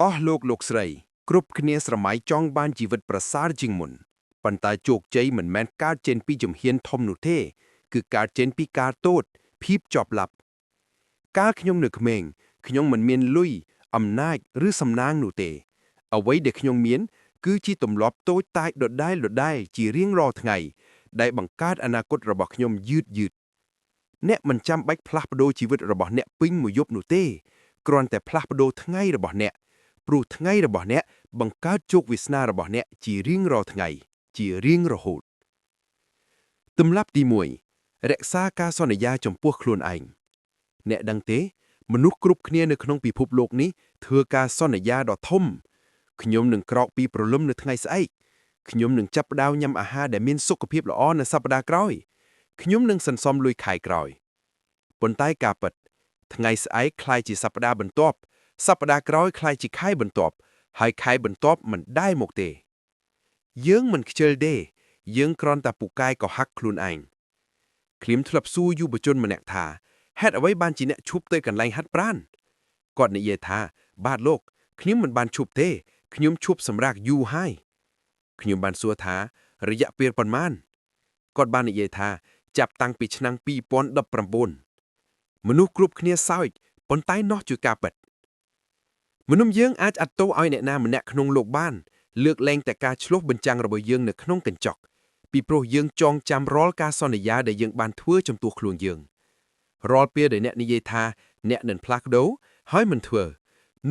អស់លោកលោកស្រីគ្រប់គ្នាស្រមៃចង់បានជីវិតប្រសើរជាងមុនប៉ុន្តែជោគជ័យមិនមែនកើតចេញពីជំហានធំនោះទេគឺកើតចេញពីការតូចភាពជាប់លាប់កាលខ្ញុំនៅក្មេងខ្ញុំមិនមានលុយអំណាចឬសំណាងនោះទេអ្វីដែលខ្ញុំមានគឺជាទម្លាប់តូចតាចដដែលដដែលជារៀងរាល់ថ្ងៃដែលបង្កើតអនាគតរបស់ខ្ញុំយឺតយឺតអ្នកមិនចាំបាច់ផ្លាស់ប្ដូរជីវិតរបស់អ្នកពេញមួយយប់នោះទេគ្រាន់តែផ្លាស់ប្ដូរថ្ងៃរបស់អ្នក ព្រោះថ្ងៃរបស់អ្នកបង្កើតជោគវាសនារបស់អ្នកជារៀងរាល់ថ្ងៃជារៀងរហូតទម្លាប់ទី1រក្សាការសន្យាចំពោះខ្លួនឯងអ្នកដឹងទេ មនុស្សគ្រប់គ្នានៅក្នុងពិភពលោកនេះធ្វើការសន្យាដ៏ធំខ្ញុំនឹងក្រោកពីព្រលឹមនៅថ្ងៃស្អែកខ្ញុំនឹងចាប់ផ្ដើមញ៉ាំអាហារដែលមានសុខភាពល្អនៅសប្តាហ៍ក្រោយខ្ញុំនឹងសន្សំលុយខែក្រោយប៉ុន្តែការពិតថ្ងៃស្អែកក្លាយជាសប្តាហ៍បន្ទាប់ សប្តាហ៍ក្រោយក្លាយជាខែបន្ទាប់ហើយខែបន្ទាប់មិនដែលមកទេ យើងមិនខ្ជិលទេយើងគ្រាន់តែពូកែកុហកខ្លួនឯងខ្ញុំធ្លាប់សួរយុវជនម្នាក់ថាហេតុអ្វីបានជាអ្នកឈប់ទៅកន្លែងហាត់ប្រាណគាត់និយាយថាបាទលោកខ្ញុំមិនបានឈប់ទេខ្ញុំឈប់សម្រាកយូរហើយខ្ញុំបានសួរថារយៈពេលប៉ុន្មានគាត់បាននិយាយថាចាប់តាំងពីឆ្នាំ2019មនុស្សគ្រប់គ្នាសើចប៉ុន្តែនោះជាការពិត មនុស្សយើងអាចអត់ទោសឲ្យអ្នកណាម្នាក់ក្នុងលោកបាន លើកលែងតែការឆ្លុះបញ្ចាំងរបស់យើងនៅក្នុងកញ្ចក់ពីព្រោះយើងចងចាំរាល់ការសន្យាដែលយើងបានធ្វើចំពោះខ្លួនយើងរាល់ពេលដែលអ្នកនិយាយថាអ្នកនឹងផ្លាស់ប្ដូរហើយមិនធ្វើ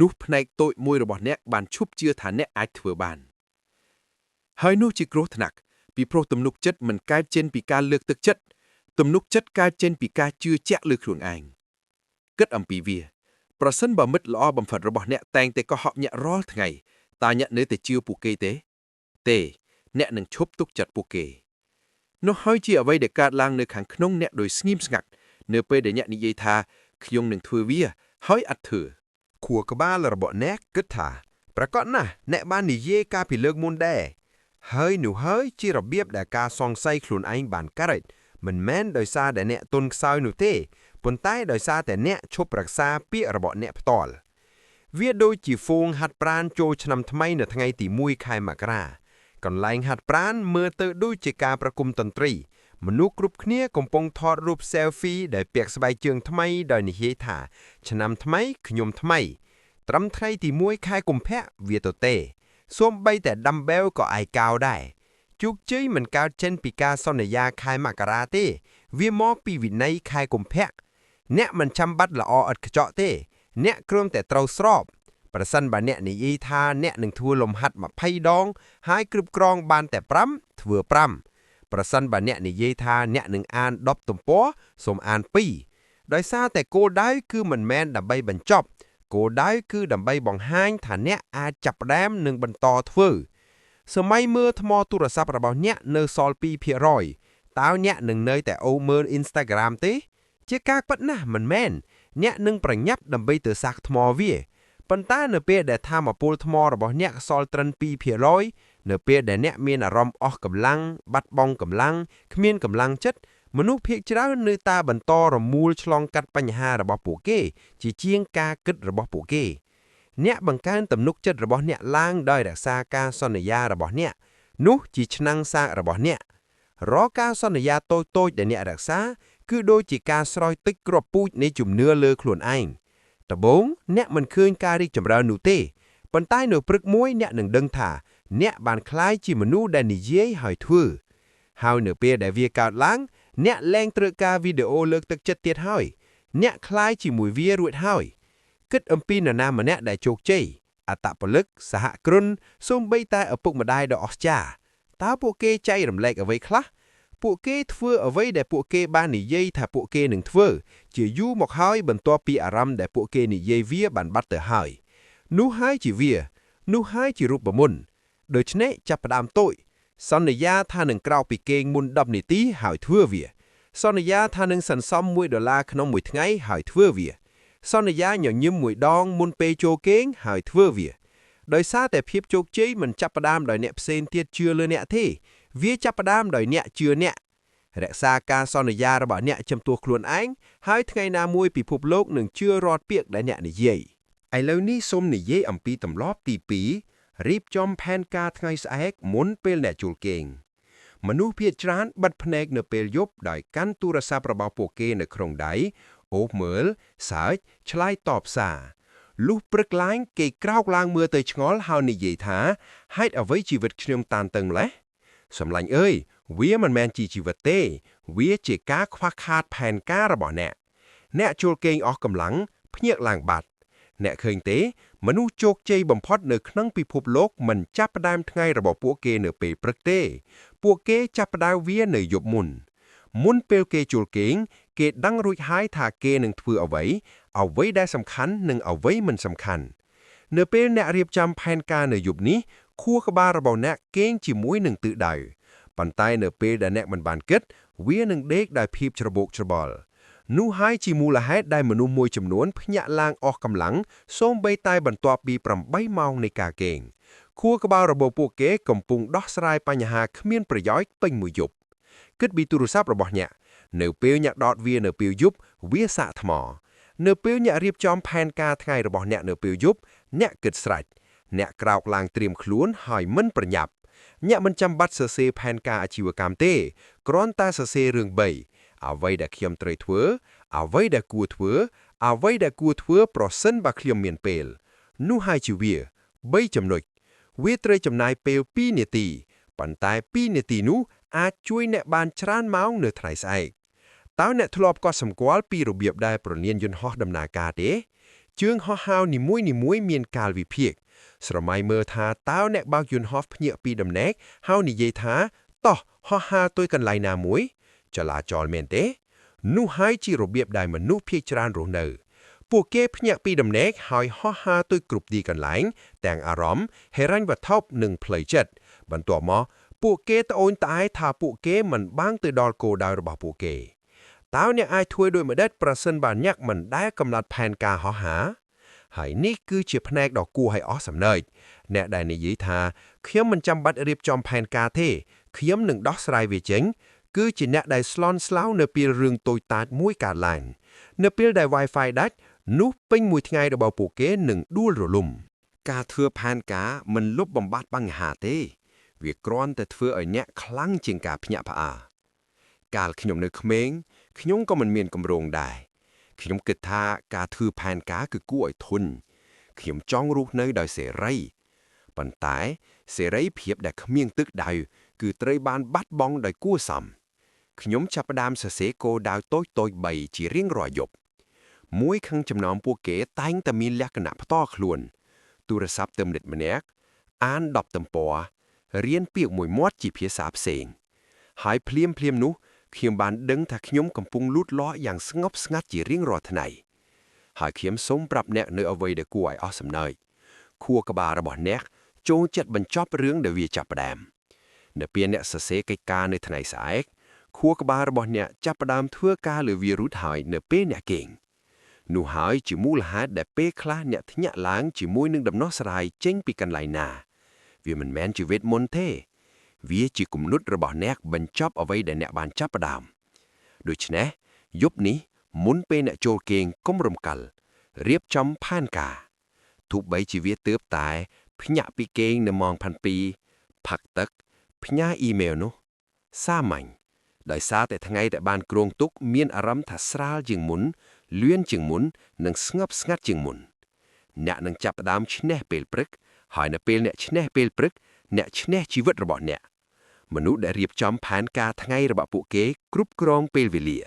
នោះផ្នែកតូចមួយរបស់អ្នកបានឈប់ជឿថាអ្នកអាចធ្វើបានហើយនោះជាគ្រោះថ្នាក់ពីព្រោះទំនុកចិត្តមិនកើតចេញពីការលើកទឹកចិត្តទំនុកចិត្តកើតចេញពីការជឿជាក់លើខ្លួនឯងគិតអំពីវា ប្រសិនបើមិត្តល្អបំផុតរបស់អ្នកតែងតែកុហកអ្នករាល់ថ្ងៃតើអ្នកនៅតែជឿពួកគេទេ ទេអ្នកនឹងឈប់ទុកចិត្តពួកគេនោះហើយជាអ្វីដែលកើតឡើងនៅខាងក្នុងអ្នកដោយស្ងៀមស្ងាត់នៅពេលដែលអ្នកនិយាយថាខ្ញុំនឹងធ្វើវាហើយអត់ធ្វើ ខួរក្បាលរបស់អ្នកគិតថាប្រាកដណាស់អ្នកបាននិយាយកាលពីលើកមុនដែរហើយនោះហើយជារបៀបដែលការសង្ស័យខ្លួនឯងបានកើតមិនមែនដោយសារតែអ្នកទន់ខ្សោយនោះទេប៉ុន្តែដោយសារតែអ្នកឈប់រក្សាពាក្យរបស់អ្នកផ្ទាល់វាដូចជាហ្វូងហាត់ប្រាណចូលឆ្នាំថ្មីនៅថ្ងៃទី1ខែមករាកន្លែងហាត់ប្រាណមើលទៅដូចជាការប្រគំតន្ត្រីមនុស្សគ្រប់គ្នាកំពុងថតរូប selfie ដែលពាក់ស្បែកជើងថ្មីដោយនិយាយថា ឆ្នាំថ្មីខ្ញុំថ្មី ត្រឹមថ្ងៃទី1ខែកុម្ភៈវាទៅទេសូម្បីតែ dumbbell ក៏ឯកោដែរជោគជ័យមិនកើតចេញពីការសន្យាខែមករាទេ វាមកពីវិន័យខែកុម្ភៈអ្នកមិនចាំបាច់ល្អឥតខ្ចោះទេ អ្នកគ្រាន់តែត្រូវស្របប្រសិនបើអ្នកនិយាយថាអ្នកនឹងធ្វើលំហាត់20ដង ហើយគ្រប់គ្រងបានតែ5ធ្វើ5ប្រសិនបើអ្នកនិយាយថាអ្នកនឹងអាន10ទំព័រសូមអាន2ដោយសារតែគោលដៅគឺមិនមែនដើម្បីបញ្ចប់ គោលដៅគឺដើម្បីបង្ហាញថាអ្នកអាចចាប់ផ្ដើមនិងបន្តធ្វើសម័យមើលថ្មទូរស័ព្ទរបស់អ្នកនៅសល់2%តើអ្នកនឹងនៅតែអូសមើល Instagram ទេ ជាការពិតណាស់មិនមែនអ្នកនឹងប្រញាប់ដើម្បីទៅសាកថ្មវាប៉ុន្តែនៅពេលដែលថាមពលថ្មរបស់អ្នកសល់ត្រឹម2%នៅពេលដែលអ្នកមានអារម្មណ៍អស់កម្លាំងបាត់បង់កម្លាំងគ្មានកម្លាំងចិត្តមនុស្សភាគច្រើននៅតែបន្តរមូលឆ្លងកាត់បញ្ហារបស់ពួកគេ ជាជាងការគិតរបស់ពួកគេ អ្នកបង្កើនទំនុកចិត្តរបស់អ្នកឡើងដោយរក្សាការសន្យារបស់អ្នក នោះជាឆ្នាំងសាករបស់អ្នករាល់ការសន្យាតូចៗដែលអ្នករក្សា គឺដូចជាការស្រោចទឹកគ្រាប់ពូជនៃជំនឿលើខ្លួនឯងដំបូងអ្នកមិនឃើញការរីកចម្រើននោះទេប៉ុន្តែនៅព្រឹកមួយអ្នកនឹងដឹងថា អ្នកបានក្លាយជាមនុស្សដែលនិយាយហើយធ្វើហើយនៅពេលដែលវាកើតឡើង អ្នកលែងត្រូវការវីដេអូលើកទឹកចិត្តទៀតហើយ អ្នកក្លាយជាមួយវារួចហើយ គិតអំពីនរណាម្នាក់ដែលជោគជ័យអត្តពលិកសហគ្រិនសូម្បីតែឪពុកម្ដាយដ៏អស្ចារ្យតើពួកគេចែករំលែកអ្វីខ្លះពួកគេធ្វើអ្វីដែលពួកគេបាននិយាយថាពួកគេនឹងធ្វើ ជាយូរមកហើយបន្ទាប់ពីអារម្មណ៍ដែលពួកគេនិយាយវាបានបាត់ទៅហើយនោះហើយជាវានោះហើយជារូបមន្តដូច្នេះចាប់ផ្ដើមតូចសន្យាថានឹងក្រោកពីគេងមុន10នាទីហើយធ្វើវា សន្យាថានឹងសន្សំ1ដុល្លារក្នុងមួយថ្ងៃហើយធ្វើវា សន្យាញញឹមមួយដងមុនពេលចូលគេងហើយធ្វើវាដោយសារតែភាពជោគជ័យមិនចាប់ផ្ដើមដោយអ្នកផ្សេងទៀតជឿលើអ្នកទេវាចាប់ផ្ដើមដោយអ្នកជឿអ្នករក្សាការសន្យារបស់អ្នកចំពោះខ្លួនឯងហើយថ្ងៃណាមួយពិភពលោកនឹងជឿរាល់ពាក្យដែលអ្នកនិយាយ។ ឥឡូវនេះសូមនិយាយអំពីទម្លាប់ទី2រៀបចំផែនការថ្ងៃស្អែកមុនពេលអ្នកជួលគេងមនុស្សភាគច្រើនបិទភ្នែកនៅពេលយប់ដោយកាន់ទូរស័ព្ទរបស់ពួកគេនៅក្នុងដៃអូសមើលសើចឆ្លើយតបសារលុះព្រឹកឡើងគេក្រោកឡើងមើលទៅឆ្ងល់ហើយនិយាយថាហេតុអ្វីជីវិតខ្ញុំតានតឹងម្ល៉េះសម្លាញ់អើយវាមិនមែនជាជីវិតទេ វាជាការខ្វះខាតផែនការរបស់អ្នកអ្នកជួលគេងអស់កម្លាំងភ្ញាក់ឡើងបាត់អ្នកឃើញទេ មនុស្សជោគជ័យបំផុតនៅក្នុងពិភពលោកមិនចាប់ផ្ដើមថ្ងៃរបស់ពួកគេនៅពេលព្រឹកទេ ពួកគេចាប់ផ្ដើមវានៅយប់មុន មុនពេលគេជួលគេង គេដឹងរួចហើយថាគេនឹងធ្វើអ្វីអ្វីដែលសំខាន់និងអ្វីមិនសំខាន់ នៅពេលអ្នករៀបចំផែនការនៅយប់នេះខួរក្បាលរបស់អ្នកគេងជាមួយនឹងទិសដៅប៉ុន្តែនៅពេលដែលអ្នកមិនបានគិត វានឹងដេកដោយភាពច្របូកច្របល់នោះហើយជាមូលហេតុដែលមនុស្សមួយចំនួនភ្ញាក់ឡើងអស់កម្លាំងសូម្បីតែបន្ទាប់ពី8ម៉ោងនៃការគេងខួរក្បាលរបស់ពួកគេកំពុងដោះស្រាយបញ្ហាគ្មានប្រយោជន៍ពេញមួយយប់គិតពីទូរស័ព្ទរបស់អ្នកនៅពេលអ្នកដោតវានៅពេលយប់វាសាកថ្ម នៅពេលអ្នករៀបចំផែនការថ្ងៃរបស់អ្នកនៅពេលយប់អ្នកគិតស្រេចអ្នកក្រោកឡើងត្រៀមខ្លួនហើយមិនប្រញាប់អ្នកមិនចាំបាច់សរសេរផែនការអាជីវកម្មទេគ្រាន់តែសរសេររឿង3អ្វីដែលខ្ញុំត្រូវធ្វើអ្វីដែលគួរធ្វើអ្វីដែលគួរធ្វើប្រសិនបើខ្ញុំមានពេលនោះហើយជាវា3ចំណុចវាត្រូវចំណាយពេល2នាទីប៉ុន្តែ2នាទីនោះអាចជួយអ្នកបានច្រើនម៉ោងនៅថ្ងៃស្អែកតើអ្នកធ្លាប់កត់សម្គាល់ពីរបៀបដែលប្រលានយន្តហោះដំណើរការទេជើងហោះហើរនីមួយៗមានកាលវិភាគស្រមៃមើលថាតើអ្នកបើកយន្តហោះភ្ញាក់ពីដំណេកហើយនិយាយថាតោះហោះហើរទៅកន្លែងណាមួយចលាចលមែនទេនោះហើយជារបៀបដែលមនុស្សភាគច្រើនរស់នៅពួកគេភ្ញាក់ពីដំណេកហើយហោះហើរទៅគ្រប់ទីកន្លែងទាំងអារម្មណ៍ហិរញ្ញវត្ថុនិងផ្លូវចិត្តបន្ទាប់មកពួកគេត្អូញត្អែថាពួកគេមិនបានទៅដល់គោលដៅរបស់ពួកគេតើអ្នកអាចធ្វើដូចម្តេចប្រសិនបើអ្នកមិនដែលកំណត់ផែនការហោះហើរហើយនេះគឺជាផ្នែកដ៏គួរឲ្យអស់សំណើចអ្នកដែលនិយាយថាខ្ញុំមិនចាំបាច់រៀបចំផែនការទេខ្ញុំនឹងដោះស្រាយវាចេញគឺជាអ្នកដែលស្លន់ស្លោនៅពេលរឿងតូចតាចមួយកើតឡើងនៅពេលដែល Wi-Fi ដាច់នោះពេញមួយថ្ងៃរបស់ពួកគេនឹងដួលរលំការធ្វើផែនការមិនលុបបំបាត់បញ្ហាទេ វាគ្រាន់តែធ្វើឲ្យអ្នកខ្លាំងជាងការភ្ញាក់ផ្អើលកាលខ្ញុំនៅក្មេងខ្ញុំក៏មិនមានគម្រោងដែរខ្ញុំគិតថាការធ្វើផែនការគឺគួរឲ្យធុញខ្ញុំចង់រស់នៅដោយសេរីប៉ុន្តែសេរីភាពដែលគ្មានទិសដៅគឺត្រូវបានបាត់បង់ដោយគួរសមខ្ញុំចាប់ផ្ដើមសរសេរគោលដៅតូចៗ3ជារៀងរាល់យប់មួយខាងចំណោមពួកគេតែងតែមានលក្ខណៈផ្ទាល់ខ្លួនទូរស័ព្ទទៅមិត្តម្នាក់អាន10ទំព័ររៀនពាក្យមួយមាត់ជាភាសាផ្សេងហើយភ្លាមភ្លាមនោះខ្ញុំបានដឹងថាខ្ញុំកំពុងលូតលាស់យ៉ាងស្ងប់ស្ងាត់ជារៀងរាល់ថ្ងៃហើយខ្ញុំសូមប្រាប់អ្នកនៅអ្វីដែលគួរឲ្យអស់សំណើចខួរក្បាលរបស់អ្នកចូលចិត្តបញ្ចប់រឿងដែលវាចាប់ផ្ដើមនៅពេលអ្នកសរសេរកិច្ចការនៅថ្ងៃស្អែកខួរក្បាលរបស់អ្នកចាប់ផ្ដើមធ្វើការលើវារួចហើយនៅពេលអ្នកគេងនោះហើយជាមូលហេតុដែលពេលខ្លះអ្នកភ្ញាក់ឡើងជាមួយនឹងដំណោះស្រាយចេញពីកន្លែងណាវាមិនមែនជាវេទមន្តទេវាជាគំនិតរបស់អ្នកបញ្ចប់អ្វីដែលអ្នកបានចាប់ផ្ដើមដូច្នេះយប់នេះមុនពេលអ្នកចូលគេងកុំរំកិលរៀបចំផែនការទោះបីជាវាទើបតែភ្ញាក់ពីគេងនៅម៉ោង7ផឹកទឹកផ្ញើអ៊ីមែលនោះសាមញ្ញដោយសារតែថ្ងៃដែលបានគ្រោងទុកមានអារម្មណ៍ថាស្រាលជាងមុនលឿនជាងមុននិងស្ងប់ស្ងាត់ជាងមុនអ្នកនឹងចាប់ផ្ដើមឈ្នះពេលព្រឹកហើយនៅពេលអ្នកឈ្នះពេលព្រឹកអ្នកឈ្នះជីវិតរបស់អ្នកមនុស្សដែលរៀបចំផែនការថ្ងៃរបស់ពួកគេគ្រប់គ្រងពេលវេលា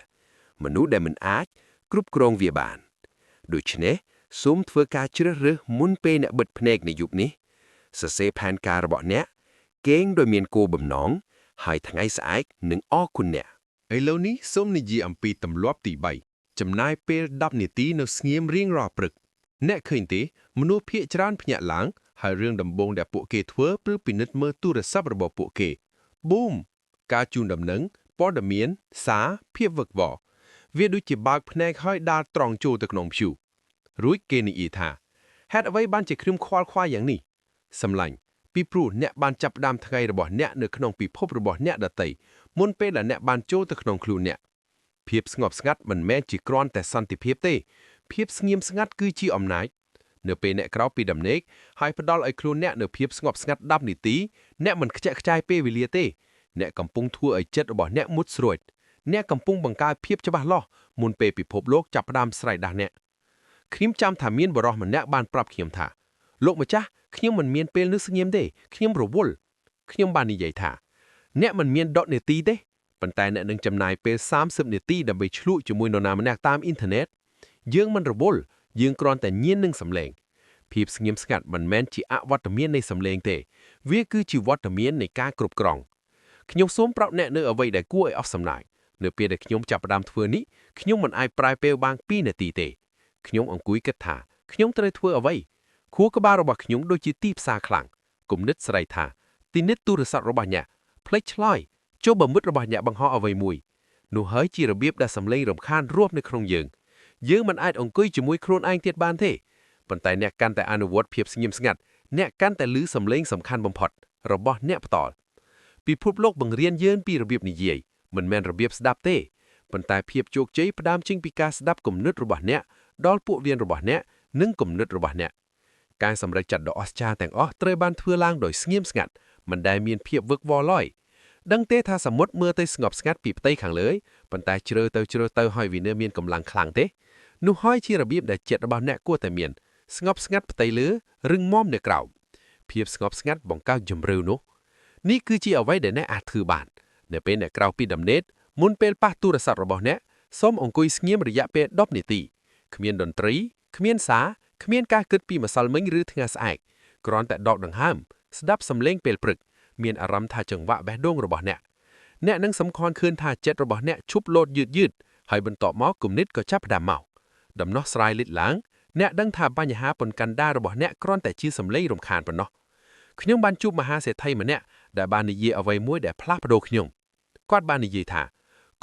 មនុស្សដែលមិនអាចគ្រប់គ្រងវាបានដូច្នេះសូមធ្វើការជ្រើសរើសមុនពេលអ្នកបិទភ្នែកនៅយប់នេះសរសេរផែនការរបស់អ្នកគេងដោយមានគោលបំណងហើយថ្ងៃស្អែកនឹងអរគុណអ្នក ឥឡូវនេះសូមនិយាយអំពីទម្លាប់ទី3ចំណាយពេល10នាទីនៅស្ងៀមរៀងរាល់ព្រឹកអ្នកឃើញទេមនុស្សភាគច្រើនភ្ញាក់ឡើងហើយរឿងដំបូងដែលពួកគេធ្វើគឺពិនិត្យមើលទូរស័ព្ទរបស់ពួកគេប៊ូមការជូនដំណឹងព័ត៌មានសារភាពវឹកវរវាដូចជាបើកភ្នែកហើយដើរត្រង់ចូលទៅក្នុងព្យុះរួចគេនិយាយថាហេតុអ្វីបានជាខ្ញុំខ្វល់ខ្វាយយ៉ាងនេះសម្លាញ់ពីព្រោះអ្នកបានចាប់ផ្ដើមថ្ងៃរបស់អ្នកនៅក្នុងពិភពរបស់អ្នកដទៃមុនពេលដែលអ្នកបានចូលទៅក្នុងខ្លួនអ្នកភាពស្ងប់ស្ងាត់មិនមែនជាគ្រាន់តែសន្តិភាពទេភាពស្ងៀមស្ងាត់គឺជាអំណាច នៅពេលអ្នកក្រោកពីដំណេកហើយផ្ដល់ឲ្យខ្លួនអ្នកនៅភាពស្ងប់ស្ងាត់10នាទីអ្នកមិនខ្ជះខ្ចាយពេលវេលាទេអ្នកកំពុងធ្វើឲ្យចិត្តរបស់អ្នកមុតស្រួចអ្នកកំពុងបង្កើតភាពច្បាស់លាស់មុនពេលពិភពលោកចាប់ផ្ដើមស្រែកដាស់អ្នកខ្ញុំចាំថាមានបុរសម្នាក់បានប្រាប់ខ្ញុំថាលោកម្ចាស់ខ្ញុំមិនមានពេលនឹកស្ងៀមទេខ្ញុំរវល់ខ្ញុំបាននិយាយថាអ្នកមិនមាន10នាទីទេប៉ុន្តែអ្នកនឹងចំណាយពេល30នាទីដើម្បីឆ្លក់ជាមួយនរណាម្នាក់តាមអ៊ីនធឺណិតយើងមិនរវល់យើងគ្រាន់តែញៀននឹងសម្លេងភាពស្ងៀមស្ងាត់មិនមែនជាអវត្តមាននៃសម្លេងទេវាគឺជាវត្តមាននៃការគ្រប់គ្រងខ្ញុំសូមប្រាប់អ្នកនៅអ្វីដែលគួរឲ្យអស់សំណើចនៅពេលដែលខ្ញុំចាប់ផ្ដើមធ្វើនេះខ្ញុំមិនអាចប្រែពេលបាន2នាទីទេខ្ញុំអង្គុយគិតថាខ្ញុំត្រូវធ្វើអ្វីខួរក្បាលរបស់ខ្ញុំដូចជាទីផ្សារខ្លាំងគំនិតស្រែកថាទីនិតទូរស័ព្ទរបស់អ្នកភ្លេចឆ្លើយចូលបើមិត្តរបស់អ្នកបង្ហោះអ្វីមួយនោះហើយជារបៀបដែលសម្លេងរំខានរាប់នៅក្នុងយើងយើងមិនអាចអង្គុយជាមួយខ្លួនឯងទៀតបានទេប៉ុន្តែអ្នកកាន់តែអនុវត្តភាពស្ងៀមស្ងាត់អ្នកកាន់តែឮសម្លេងសំខាន់បំផុតរបស់អ្នកផ្ទាល់ពិភពលោកបង្រៀនយើងពីរបៀបនិយាយមិនមែនរបៀបស្ដាប់ទេប៉ុន្តែភាពជោគជ័យផ្ដើមចេញពីការស្ដាប់គំនិតរបស់អ្នកដល់ពួកវៀនរបស់អ្នកនិងគំនិតរបស់អ្នកការសម្រេចចិត្តដ៏អស្ចារ្យទាំងអស់ត្រូវបានធ្វើឡើងដោយស្ងៀមស្ងាត់មិនដែលមានភាពវឹកវរឡើយដឹងទេថាសមុទ្រមើលទៅស្ងប់ស្ងាត់ពីផ្ទៃខាងលើប៉ុន្តែជ្រៅទៅជ្រៅទៅហើយវានៅមានកម្លាំងខ្លាំងទេនោះហើយជារបៀបដែលចិត្តរបស់អ្នកគួរតែមានស្ងប់ស្ងាត់ផ្ទៃលើរឹងមាំនៅក្រោមភាពស្ងប់ស្ងាត់បង្កើតជំរឿនោះនេះគឺជាអ្វីដែលអ្នកអាចធ្វើបាននៅពេលអ្នកក្រោកពីដំណេកមុនពេលប៉ះទូរស័ព្ទរបស់អ្នកសូមអង្គុយស្ងៀមរយៈពេល10នាទីគ្មានតន្ត្រីគ្មានសារគ្មានការគិតពីម្សិលមិញឬថ្ងៃស្អែកគ្រាន់តែដកដង្ហើមស្ដាប់សំឡេងពេលព្រឹកមានអារម្មណ៍ថាចង្វាក់បេះដូងរបស់អ្នកអ្នកនឹងសំខាន់ឃើញថាចិត្តរបស់អ្នកឈប់លោតយឺតយឺតហើយបន្ទាប់មកគំនិតក៏ចាប់ផ្ដើមមកដំណោះស្រាយលិចឡើងអ្នកដឹងថាបញ្ហាប៉ុនកាន់ដារបស់អ្នកគ្រាន់តែជាសម្លេងរំខានប៉ុណ្ណោះខ្ញុំបានជួបមហាសេដ្ឋីម្នាក់ដែលបាននិយាយអ្វីមួយដែលផ្លាស់ប្ដូរខ្ញុំគាត់បាននិយាយថា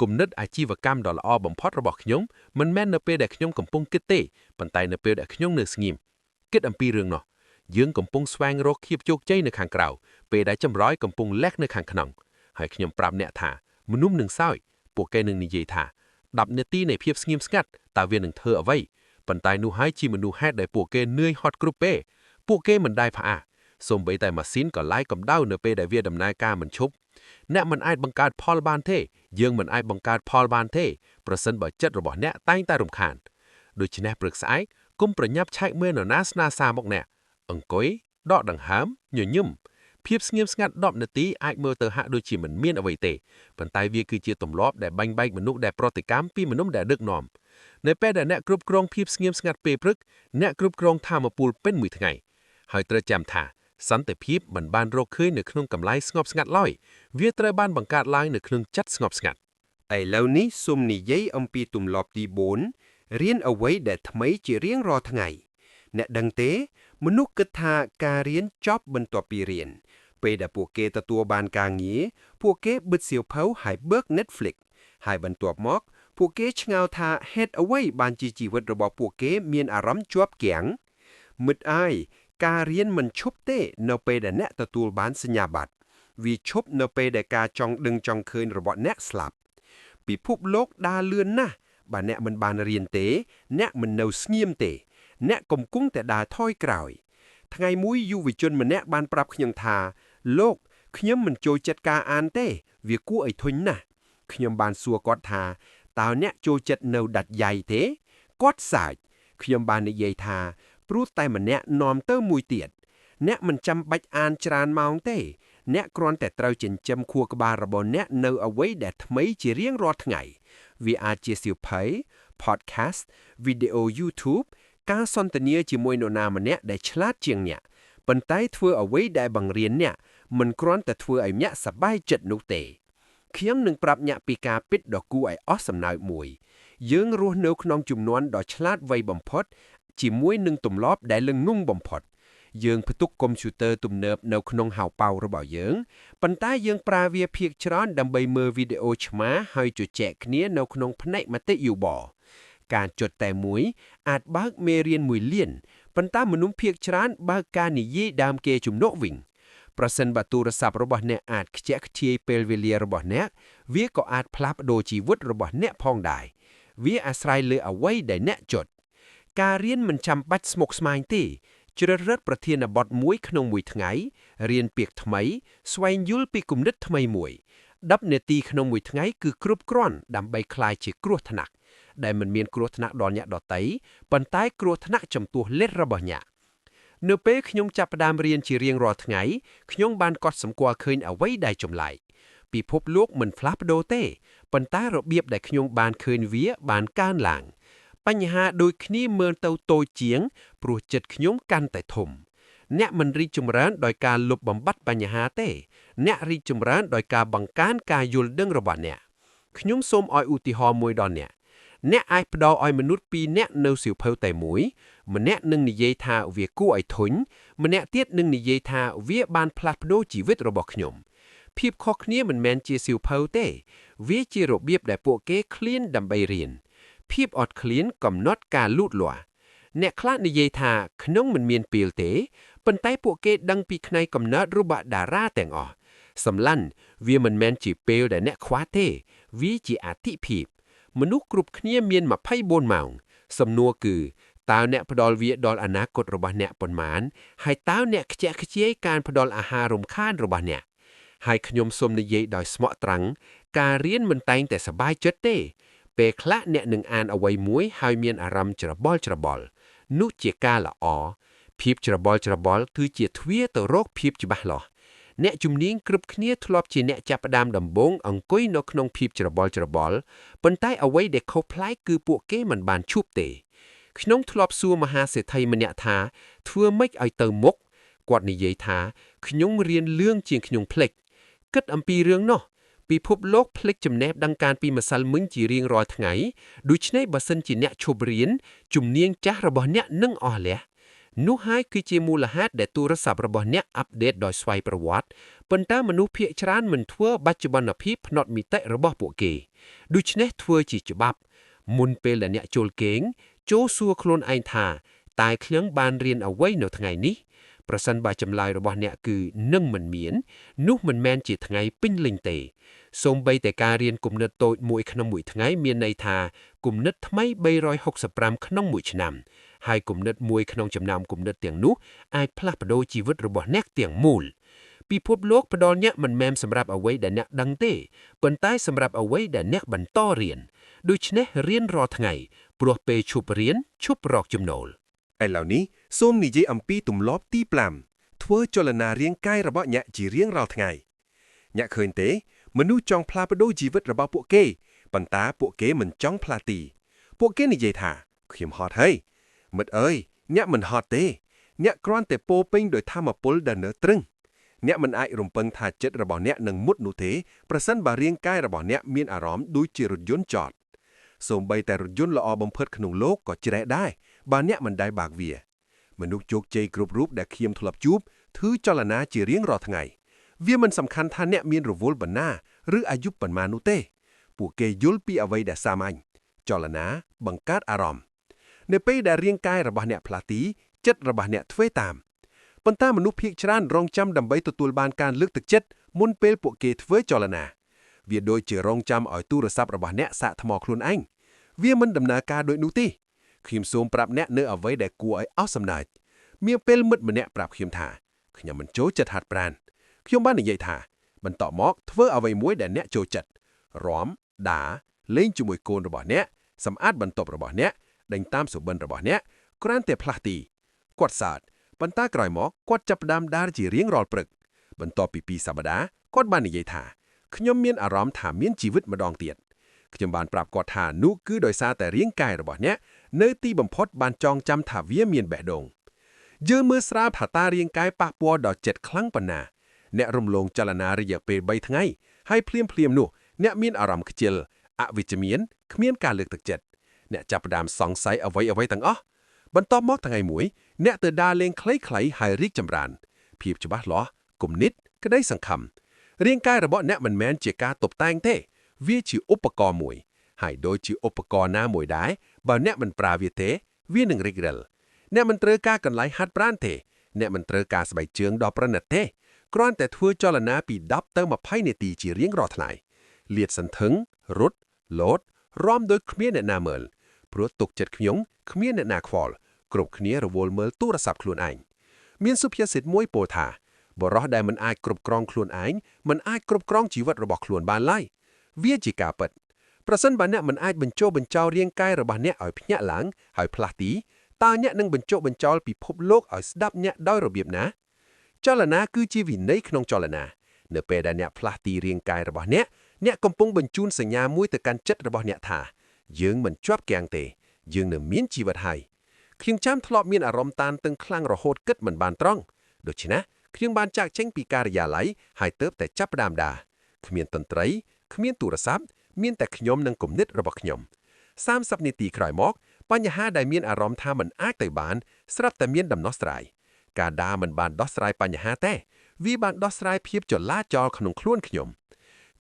គំនិតអាជីវកម្មដ៏ល្អបំផុតរបស់ខ្ញុំមិនមែននៅពេលដែលខ្ញុំកំពុងគិតទេប៉ុន្តែនៅពេលដែលខ្ញុំនៅស្ងៀមគិតអំពីរឿងនោះយើងកំពុងស្វែងរកភាពជោគជ័យនៅខាងក្រៅពេលដែលចម្រើយកំពុងលះនៅខាងក្នុងហើយខ្ញុំប្រាប់អ្នកថាមនុស្សនឹងសើចពួកគេនឹងនិយាយថា10នាទីនៃភាពស្ងៀមស្ងាត់តើវានឹងធ្វើអ្វីប៉ុន្តែនោះហើយជាមនុស្សហេតុដែលពួកគេនឿយហត់គ្រប់ពេលពួកគេមិនដែលផ្អាកសូម្បីតែម៉ាស៊ីនក៏ឡាយកម្ដៅនៅពេលដែលវាដំណើរការមិនឈប់អ្នកមិនអាចបង្កើតផលបានទេយើងមិនអាចបង្កើតផលបានទេប្រសិនបើចិត្តរបស់អ្នកតែងតែរំខានដូច្នេះព្រឹកស្អែកគុំប្រញាប់ឆែកមើលនរណាស្នាសារមកអ្នកអង្គុយដកដង្ហើមញញឹមភាពស្ងៀមស្ងាត់10នាទីអាចមើលទៅហាក់ដូចជាមិនមានអ្វីទេប៉ុន្តែវាគឺជាទម្លាប់ដែលបាញ់បែកមនុស្សដែលប្រតិកម្មពីមនុស្សដែលដឹកនាំនៅពេលដែលអ្នកគ្រប់គ្រងភាពស្ងៀមស្ងាត់ពេលព្រឹកអ្នកគ្រប់គ្រងធម៌ពលពេញមួយថ្ងៃហើយត្រូវចាំថាសន្តិភាពមិនបានរកឃើញនៅក្នុងកម្លែងស្ងប់ស្ងាត់ឡើយវាត្រូវបានបង្កើតឡើងនៅក្នុងចិត្តស្ងប់ស្ងាត់ ឥឡូវនេះសូមនិយាយអំពីទម្លាប់ទី4រៀនអ្វីដែលថ្មីជារៀងរាល់ថ្ងៃអ្នកដឹងទេ មនុស្សគិតថាការរៀនចប់បន្ទាប់ពីរៀនពេលដែលពួកគេទទួលបានការងារពួកគេបិទសៀវភៅហើយបើក Netflix ហើយបន្ទាប់មក ពួកគេឆ្ងល់ថាហេតុអ្វីបានជាជីវិតរបស់ពួកគេមានអារម្មណ៍ជាប់គាំងមិត្តអាយការរៀនមិនឈប់ទេនៅពេលដែលអ្នកទទួលបានសញ្ញាបត្រវាឈប់នៅពេលដែលការចង់ដឹងចង់ឃើញរបស់អ្នកស្លាប់ ពិភពលោកដើរលឿនណាស់បើអ្នកមិនបានរៀនទេ អ្នកមិននៅស្ងៀមទេ អ្នកកំពុងតែដើរថយក្រោយ ថ្ងៃមួយយុវជនម្នាក់បានប្រាប់ខ្ញុំថា លោកខ្ញុំមិនចូលចិត្តការអានទេ វាគួរឲ្យធុញណាស់ខ្ញុំបានសួរគាត់ថាតើអ្នកចូលចិត្តនៅដាច់យ៉ៃទេគាត់សើចខ្ញុំបាននិយាយថាព្រោះតែម្នាក់នាំទៅមួយទៀតអ្នកមិនចាំបាច់អានច្រើនម៉ោងទេ អ្នកគ្រាន់តែត្រូវចិញ្ចឹមខួរក្បាលរបស់អ្នកនៅអ្វីដែលថ្មីជារៀងរាល់ថ្ងៃវាអាចជាសៀវភៅ podcast វីដេអូ YouTube ការសន្ទនាជាមួយនរណាម្នាក់ដែលឆ្លាតជាងអ្នកប៉ុន្តែធ្វើអ្វីដែលបង្រៀនអ្នកមិនគ្រាន់តែធ្វើឲ្យអ្នកសប្បាយចិត្តនោះទេខ្ញុំនឹងប្រាប់អ្នកពីការពិតដ៏គួរឲ្យអស់សំណើចមួយយើងរស់នៅក្នុងជំនាន់ដ៏ឆ្លាតវៃបំផុតជាមួយនឹងទម្លាប់ដែលល្ងង់បំផុតយើងផ្ទុកកុំព្យូទ័រទំនើបនៅក្នុងហោប៉ៅរបស់យើងប៉ុន្តែយើងប្រើវាភាគច្រើនដើម្បីមើលវីដេអូឆ្មាហើយជជែកគ្នានៅក្នុងផ្នែកមតិយោបល់ការចុចតែមួយអាចបើកមេរៀនមួយលានប៉ុន្តែមនុស្សភាគច្រើនបើកការនិយាយដើមគេជំនួសវិញប្រសិនបើទូរស័ព្ទរបស់អ្នកអាចខ្ជះខ្ជាយពេលវេលារបស់អ្នកវាក៏អាចផ្លាស់ប្ដូរជីវិតរបស់អ្នកផងដែរវាអាស្រ័យលើអ្វីដែលអ្នកចុច ការរៀនមិនចាំបាច់ស្មុគស្មាញទេជ្រើសរើសប្រធានបទមួយក្នុងមួយថ្ងៃរៀនពាក្យថ្មី ស្វែងយល់ពីគំនិតថ្មីមួយ10នាទីក្នុងមួយថ្ងៃគឺគ្រប់គ្រាន់ដើម្បីក្លាយជាគ្រោះថ្នាក់ដែលមិនមានគ្រោះថ្នាក់ដល់អ្នកដទៃប៉ុន្តែគ្រោះថ្នាក់ចំពោះលេខរបស់អ្នកនៅពេលខ្ញុំចាប់ផ្ដើមរៀនជារៀងរាល់ថ្ងៃខ្ញុំបានកត់សម្គាល់ឃើញអ្វីដែលចម្លែកពិភពលោកមិនផ្លាស់ប្ដូរទេប៉ុន្តែរបៀបដែលខ្ញុំបានឃើញវាបានកើនឡើងបញ្ហាដូចគ្នាមើលទៅតូចជាងព្រោះចិត្តខ្ញុំកាន់តែធំអ្នកមិនរីកចម្រើនដោយការលុបបំបាត់បញ្ហាទេអ្នករីកចម្រើនដោយការបង្កើនការយល់ដឹងរបស់អ្នកខ្ញុំសូមឲ្យឧទាហរណ៍មួយដល់អ្នកអ្នកអាចផ្ដល់ឲ្យមនុស្សពីរនាក់នៅសៀវភៅតែមួយម្នាក់នឹងនិយាយថាវាគួរឲ្យធុញម្នាក់ទៀតនឹងនិយាយថាវាបានផ្លាស់ប្ដូរជីវិតរបស់ខ្ញុំភាពខុសគ្នាមិនមែនជាសៀវភៅទេវាជារបៀបដែលពួកគេឃ្លានដើម្បីរៀនភាពអត់ឃ្លានកំណត់ការលូតលាស់អ្នកខ្លះនិយាយថាក្នុងមិនមានពេលទេប៉ុន្តែពួកគេដឹងពីផ្នែកកំណត់របស់តារាទាំងអស់សម្លាញ់វាមិនមែនជាពេលដែលអ្នកខ្វះទេវាជាអតិភិបមនុស្សគ្រប់គ្នាមាន24ម៉ោងសំណួរគឺតើអ្នកផ្ដល់វាដល់អនាគតរបស់អ្នកប៉ុន្មានហើយតើអ្នកខ្ជះខ្ជាយការផ្ដល់អាហាររំខានរបស់អ្នកហើយខ្ញុំសូមនិយាយដោយស្មោះត្រង់ការរៀនមិនតែងតែសប្បាយចិត្តទេពេលខ្លះអ្នកនឹងអានអ្វីមួយហើយមានអារម្មណ៍ច្របល់ច្របល់នោះជាការល្អភាពច្របល់ច្របល់គឺជាទ្វារទៅរកភាពច្បាស់លាស់អ្នកជំនាញគ្រប់គ្នាធ្លាប់ជាអ្នកចាប់ផ្ដើមដំបូងអង្គុយនៅក្នុងភាពច្របល់ច្របល់ប៉ុន្តែអ្វីដែលខុសប្លែកគឺពួកគេមិនបានឈប់ទេខ្ញុំធ្លាប់សួរមហាសេដ្ឋីម្នាក់ថាធ្វើម៉េចឲ្យទៅមុខគាត់និយាយថាខ្ញុំរៀនលឿងជាងខ្ញុំភ្លេចគិតអំពីរឿងនោះពិភពលោកភ្លេចចំណេះដឹងការពីម្សិលមិញជារៀងរាល់ថ្ងៃដូច្នេះបើសិនជាអ្នកឈប់រៀនជំនាញចាស់របស់អ្នកនឹងអស់លះនោះហើយគឺជាមូលហេតុដែលទូរស័ព្ទរបស់អ្នក update ដោយស្វ័យប្រវត្តិប៉ុន្តែមនុស្សភាគច្រើនមិនធ្វើបច្ចុប្បន្នភាពផ្នត់មីតិរបស់ពួកគេដូច្នេះធ្វើជាច្បាប់មុនពេលដែលអ្នកចូលគេងចូលសួរខ្លួនឯងថាតើខ្ញុំបានរៀនអ្វីនៅថ្ងៃនេះប្រសិនបើចម្លើយរបស់អ្នកគឺនឹងមិនមាននោះមិនមែនជាថ្ងៃពេញលេញទេសូម្បីតែការរៀនគំនិតតូចមួយក្នុងមួយថ្ងៃមានន័យថាគំនិតថ្មី365ក្នុងមួយឆ្នាំហើយគំនិតមួយក្នុងចំណោមគំនិតទាំងនោះអាចផ្លាស់ប្ដូរជីវិតរបស់អ្នកទាំងមូលពិភពលោកផ្ដល់អ្នកមិនមែនសម្រាប់អ្វីដែលអ្នកដឹងទេប៉ុន្តែសម្រាប់អ្វីដែលអ្នកបន្តរៀនដូច្នេះរៀនរាល់ថ្ងៃព្រោះពេលឈប់រៀនឈប់រកចំណូល ឥឡូវនេះសូមនិយាយអំពីទម្លាប់ទី5ធ្វើចលនារាងកាយរបស់អ្នកជារៀងរាល់ថ្ងៃអ្នកឃើញទេមនុស្សចង់ផ្លាស់ប្ដូរជីវិតរបស់ពួកគេប៉ុន្តែពួកគេមិនចង់ផ្លាស់ទីពួកគេនិយាយថាខ្ញុំហត់ហើយមិត្តអើយអ្នកមិនហត់ទេអ្នកគ្រាន់តែពោពេញដោយធម៌ពលដែលនៅទ្រឹងអ្នកមិនអាចរំពឹងថាចិត្តរបស់អ្នកនឹងមុតនោះទេប្រសិនបើរាងកាយរបស់អ្នកមានអារម្មណ៍ដូចជារថយន្តចតសូម្បីតែរថយន្តល្អបំផុតក្នុងលោកក៏ច្រេះដែរបើអ្នកមិនដែលបើកវាមនុស្សជោគជ័យគ្រប់រូបដែលខ្ញុំធ្លាប់ជួបធ្វើចលនាជារៀងរាល់ថ្ងៃវាមិនសំខាន់ថាអ្នកមានរវល់ប៉ុណ្ណាឬអាយុប៉ុន្មាននោះទេពួកគេយល់ពីអ្វីដែលសាមញ្ញចលនាបង្កើតអារម្មណ៍នៅពេលដែលរាងកាយរបស់អ្នកផ្លាស់ទីចិត្តរបស់អ្នកធ្វើតាមប៉ុន្តែមនុស្សភាគច្រើនរងចាំដើម្បីទទួលបានការលើកទឹកចិត្តមុនពេលពួកគេធ្វើចលនាវាដូចជារងចាំឲ្យទូរស័ព្ទរបស់អ្នកសាកថ្មខ្លួនឯងវាមិនដំណើរការដូចនោះទេខ្ញុំសូមប្រាប់អ្នកនៅអ្វីដែលគួរឲ្យអស់សំណើចមានពេលមិត្តម្នាក់ប្រាប់ខ្ញុំថាខ្ញុំមិនចូលចិត្តហាត់ប្រាណខ្ញុំបាននិយាយថាបន្តមកធ្វើអ្វីមួយដែលអ្នកចូលចិត្តរាំដាលេងជាមួយកូនរបស់អ្នកសម្អាតបន្ទប់របស់អ្នកដេញតាមសុបិនរបស់អ្នកគ្រាន់តែផ្លាស់ទីគាត់សើចប៉ុន្តែក្រោយមកគាត់ចាប់ផ្ដើមដើរជារៀងរាល់ព្រឹកបន្ទាប់ពី2សប្តាហ៍គាត់បាននិយាយថាខ្ញុំមានអារម្មណ៍ថាមានជីវិតម្ដងទៀតខ្ញុំបានប្រាប់គាត់ថានោះគឺដោយសារតែរាងកាយរបស់អ្នកនៅទីបំផុតបានចងចាំថាវាមានបេះដូងយើងមើលស្រាលថាតើរាងកាយប៉ះពាល់ដល់ចិត្តខ្លាំងប៉ុណ្ណាអ្នករំលងចលនារយៈពេល3ថ្ងៃហើយភ្លាមភ្លាមនោះអ្នកមានអារម្មណ៍ខ្ជិលអវិជ្ជមានគ្មានការលើកទឹកចិត្តអ្នកចាប់ផ្ដើមសង្ស័យអ្វីអ្វីទាំងអស់បន្ទាប់មកថ្ងៃមួយអ្នកទៅដើរលេងខ្លីៗហើយរីកចម្រើនភាពច្បាស់លាស់គំនិតក្តីសង្ឃឹមរាងកាយរបស់អ្នកមិនមែនជាការតុបតែងទេវាជាឧបករណ៍មួយហើយដូចជាឧបករណ៍ណាមួយដែរបើអ្នកមិនប្រើវាទេវានឹងរិចរិលអ្នកមិនត្រូវការកន្លែងហាត់ប្រាណទេអ្នកមិនត្រូវការស្បែកជើងដ៏ប្រណិតទេគ្រាន់តែធ្វើចលនាពី10ទៅ20នាទីជារៀងរាល់ថ្ងៃលាតសន្ធឹងរត់លោតរាំដោយគ្មានអ្នកណាមើល ព្រោះទុកចិត្តខ្ញុំគ្មានអ្នកណាខ្វល់គ្រប់គ្នារវល់មើលទូរស័ព្ទខ្លួនឯងមានសុភាសិតមួយពោលថាបុរសដែលមិនអាចគ្រប់គ្រងខ្លួនឯងមិនអាចគ្រប់គ្រងជីវិតរបស់ខ្លួនបានឡើយវាជាការពិតប្រសិនបើអ្នកមិនអាចបញ្ចុះបញ្ចោលរាងកាយរបស់អ្នកឲ្យភ្ញាក់ឡើងហើយផ្លាស់ទីតើអ្នកនឹងបញ្ចុះបញ្ចោលពិភពលោកឲ្យស្ដាប់អ្នកដោយរបៀបណាចលនាគឺជាវិន័យក្នុងចលនានៅពេលដែលអ្នកផ្លាស់ទីរាងកាយរបស់អ្នកអ្នកកំពុងបញ្ជូនសញ្ញាមួយទៅកាន់ចិត្តរបស់អ្នកថាយើងមិនជាប់គាំងទេយើងនៅមានជីវិតហើយខ្ញុំចាំធ្លាប់មានអារម្មណ៍តានតឹងខ្លាំងរហូតគិតមិនបានត្រង់ដូច្នេះខ្ញុំបានចាកចេញពីការិយាល័យហើយទៅតែចាប់ផ្ដើមដើរគ្មានតន្ត្រីគ្មានទូរស័ព្ទមានតែខ្ញុំនិងគំនិតរបស់ខ្ញុំ30នាទីក្រោយមកបញ្ហាដែលមានអារម្មណ៍ថាមិនអាចទៅបានស្រាប់តែមានដំណោះស្រាយការដើរមិនបានដោះស្រាយបញ្ហាទេវាបានដោះស្រាយភាពចលាចលក្នុងខ្លួនខ្ញុំ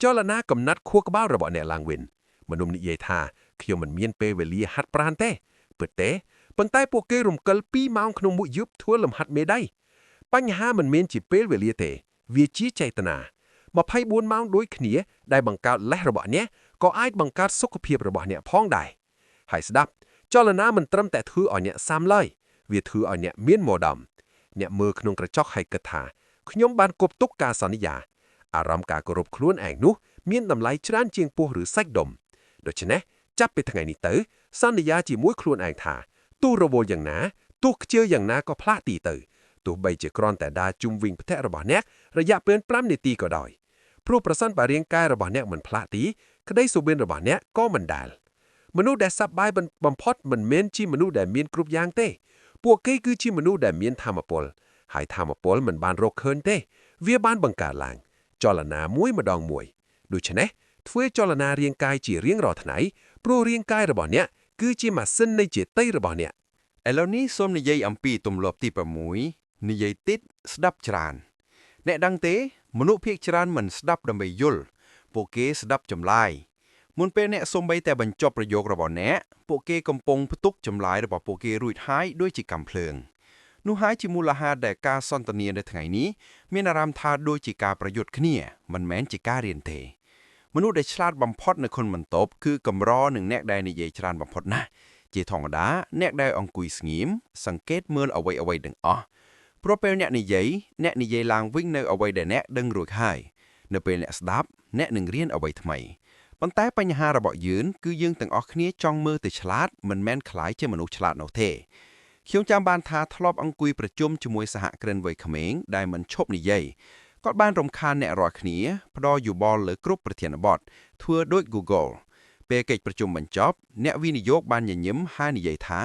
ចលនាកំណត់ខួរក្បាលរបស់អ្នកឡើងវិញមនុស្សនិយាយថាខ្ញុំមិនមានពេលវេលាហាត់ប្រាណទេពិតទេប៉ុន្តែពួកគេរំកិល2ម៉ោងក្នុងមួយយប់ធ្វើលំហាត់មេដៃបញ្ហាមិនមែនជាពេលវេលាទេវាជាចេតនា24ម៉ោងដូចគ្នាដែលបង្កើតលេសរបស់អ្នកក៏អាចបង្កើតសុខភាពរបស់អ្នកផងដែរហើយស្ដាប់ចលនាមិនត្រឹមតែធ្វើឲ្យអ្នកសាំឡើយវាធ្វើឲ្យអ្នកមានមោដំអ្នកមើលក្នុងក្រចកហើយគិតថាខ្ញុំបានគប់ទុកការសន្យាអារម្មណ៍ការគោរពខ្លួនឯងនោះមានតម្លៃច្រើនជាងពោះឬសាច់ដុំដូច្នេះចាប់ពីថ្ងៃនេះទៅសន្យាជាមួយខ្លួនឯងថាទោះរវល់យ៉ាងណាទោះខ្ជិលយ៉ាងណាក៏ផ្លាស់ទីទៅទោះបីជាគ្រាន់តែដើរជុំវិញផ្ទះរបស់អ្នករយៈពេល5នាទីក៏ដោយព្រោះប្រសិនបើរាងកាយរបស់អ្នកមិនផ្លាស់ទីក្តីសុបិនរបស់អ្នកក៏មិនដែលមនុស្សដែលសប្បាយបំផុតមិនមែនជាមនុស្សដែលមានគ្រប់យ៉ាងទេពួកគេគឺជាមនុស្សដែលមានធម៌ពលហើយធម៌ពលមិនបានរកឃើញទេវាបានបង្កើតឡើងចលនាមួយម្ដងមួយដូច្នេះធ្វើចលនារាងកាយជារៀងរាល់ថ្ងៃព្រោះរាងកាយរបស់អ្នកគឺជាម៉ាស៊ីននៃចេតរបស់អ្នក ឥឡូវនេះសូមនិយាយអំពីទម្លាប់ទី6និយាយតិចស្ដាប់ច្រើនអ្នកដឹងទេមនុស្សភាគច្រើនមិនស្ដាប់ដើម្បីយល់ពួកគេស្ដាប់ចម្លើយមុនពេលអ្នកសូម្បីតែបញ្ចប់ប្រយោគរបស់អ្នកពួកគេកំពុងផ្ទុកចម្លើយរបស់ពួកគេរួចហើយដូចជាកាំភ្លើងនោះហើយជាមូលហេតុដែលការសន្ទនានៅថ្ងៃនេះមានអារម្មណ៍ថាដូចជាការប្រយុទ្ធគ្នាមិនមែនជាការរៀនទេមនុស្សដែលឆ្លាតបំផុតនៅក្នុងបន្ទប់គឺកម្រនឹងអ្នកដែលនិយាយច្រើនបំផុតណាស់ជាធម្មតាអ្នកដែលអង្គុយស្ងៀមសង្កេតមើលអ្វីអ្វីទាំងអស់ព្រោះពេលអ្នកនិយាយអ្នកនិយាយឡើងវិញនៅអ្វីដែលអ្នកដឹងរួចហើយនៅពេលអ្នកស្ដាប់អ្នកនឹងរៀនអ្វីថ្មីប៉ុន្តែបញ្ហារបស់យើងគឺយើងទាំងអស់គ្នាចង់មើលទៅឆ្លាតមិនមែនក្លាយជាមនុស្សឆ្លាតនោះទេខ្ញុំចាំបានថាធ្លាប់អង្គុយប្រជុំជាមួយសហគ្រិនវ័យក្មេងដែលមិនឈប់និយាយគាត់បានរំខានអ្នករាល់គ្នាផ្ដល់យោបល់លើគ្រប់ប្រធានបទធ្វើដូច Google ពេលកិច្ចប្រជុំបញ្ចប់អ្នកវិនិយោគបានញញឹមហើយនិយាយថា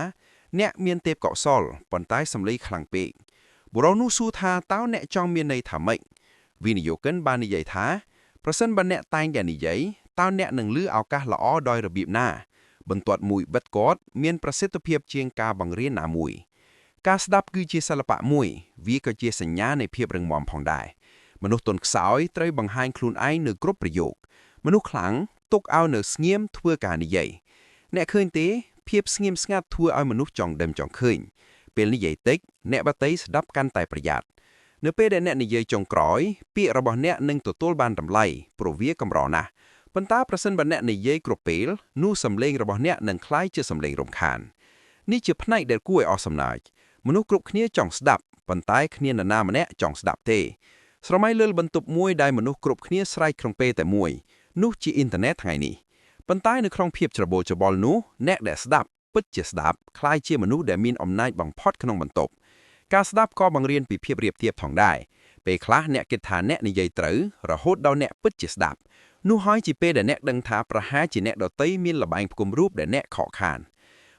អ្នកមានទេពកោសលប៉ុន្តែសម្លេងខ្លាំងពេកបុរសនោះសួរថាតើអ្នកចង់មានន័យថាម៉េចវិនិយោគិនបាននិយាយថាប្រសិនបើអ្នកតែងតែនិយាយតើអ្នកនឹងលឺឱកាសល្អដោយរបៀបណាបន្ទាត់មួយបិទគាត់មានប្រសិទ្ធភាពជាងការបង្រៀនណាមួយការស្ដាប់គឺជាសិល្បៈមួយវាក៏ជាសញ្ញានៃភាពរឹងមាំផងដែរមនុស្សទន់ខ្សោយត្រូវបង្ហាញខ្លួនឯងនៅគ្រប់ប្រយោគមនុស្សខ្លាំងទុកឲ្យនៅស្ងៀមធ្វើការនិយាយអ្នកឃើញទេភាពស្ងៀមស្ងាត់ធ្វើឲ្យមនុស្សចង់ដឹងចង់ឃើញពេលនិយាយតិចអ្នកបតីស្ដាប់កាន់តែប្រយ័ត្ននៅពេលដែលអ្នកនិយាយចុងក្រោយពាក្យរបស់អ្នកនឹងទទួលបានតម្លៃព្រោះវាកម្រណាស់ប៉ុន្តែប្រសិនបើអ្នកនិយាយគ្រប់ពេលនោះសម្លេងរបស់អ្នកនឹងក្លាយជាសម្លេងរំខាននេះជាផ្នែកដែលគួរឲ្យអស់សំណើចមនុស្សគ្រប់គ្នាចង់ស្ដាប់ប៉ុន្តែគ្មាននរណាម្នាក់ចង់ស្ដាប់ទេស្រមៃលើបន្ទប់មួយដែលមនុស្សគ្រប់គ្នាស្រែកក្នុងពេលតែមួយនោះជាអ៊ីនធឺណិតថ្ងៃនេះប៉ុន្តែនៅក្នុងភាពច្របូកច្របល់នោះអ្នកដែលស្ដាប់ពិតជាស្ដាប់ក្លាយជាមនុស្សដែលមានអំណាចបំផុតក្នុងបន្ទប់ការស្ដាប់ក៏បង្រៀនពីភាពរៀបទៀបផងដែរពេលខ្លះអ្នកគិតថាអ្នកនិយាយត្រូវរហូតដល់អ្នកពិតជាស្ដាប់នោះហើយជាពេលដែលអ្នកដឹងថាប្រហែលជាអ្នកដទៃមានល្បែងផ្គុំរូបដែលអ្នកខកខាន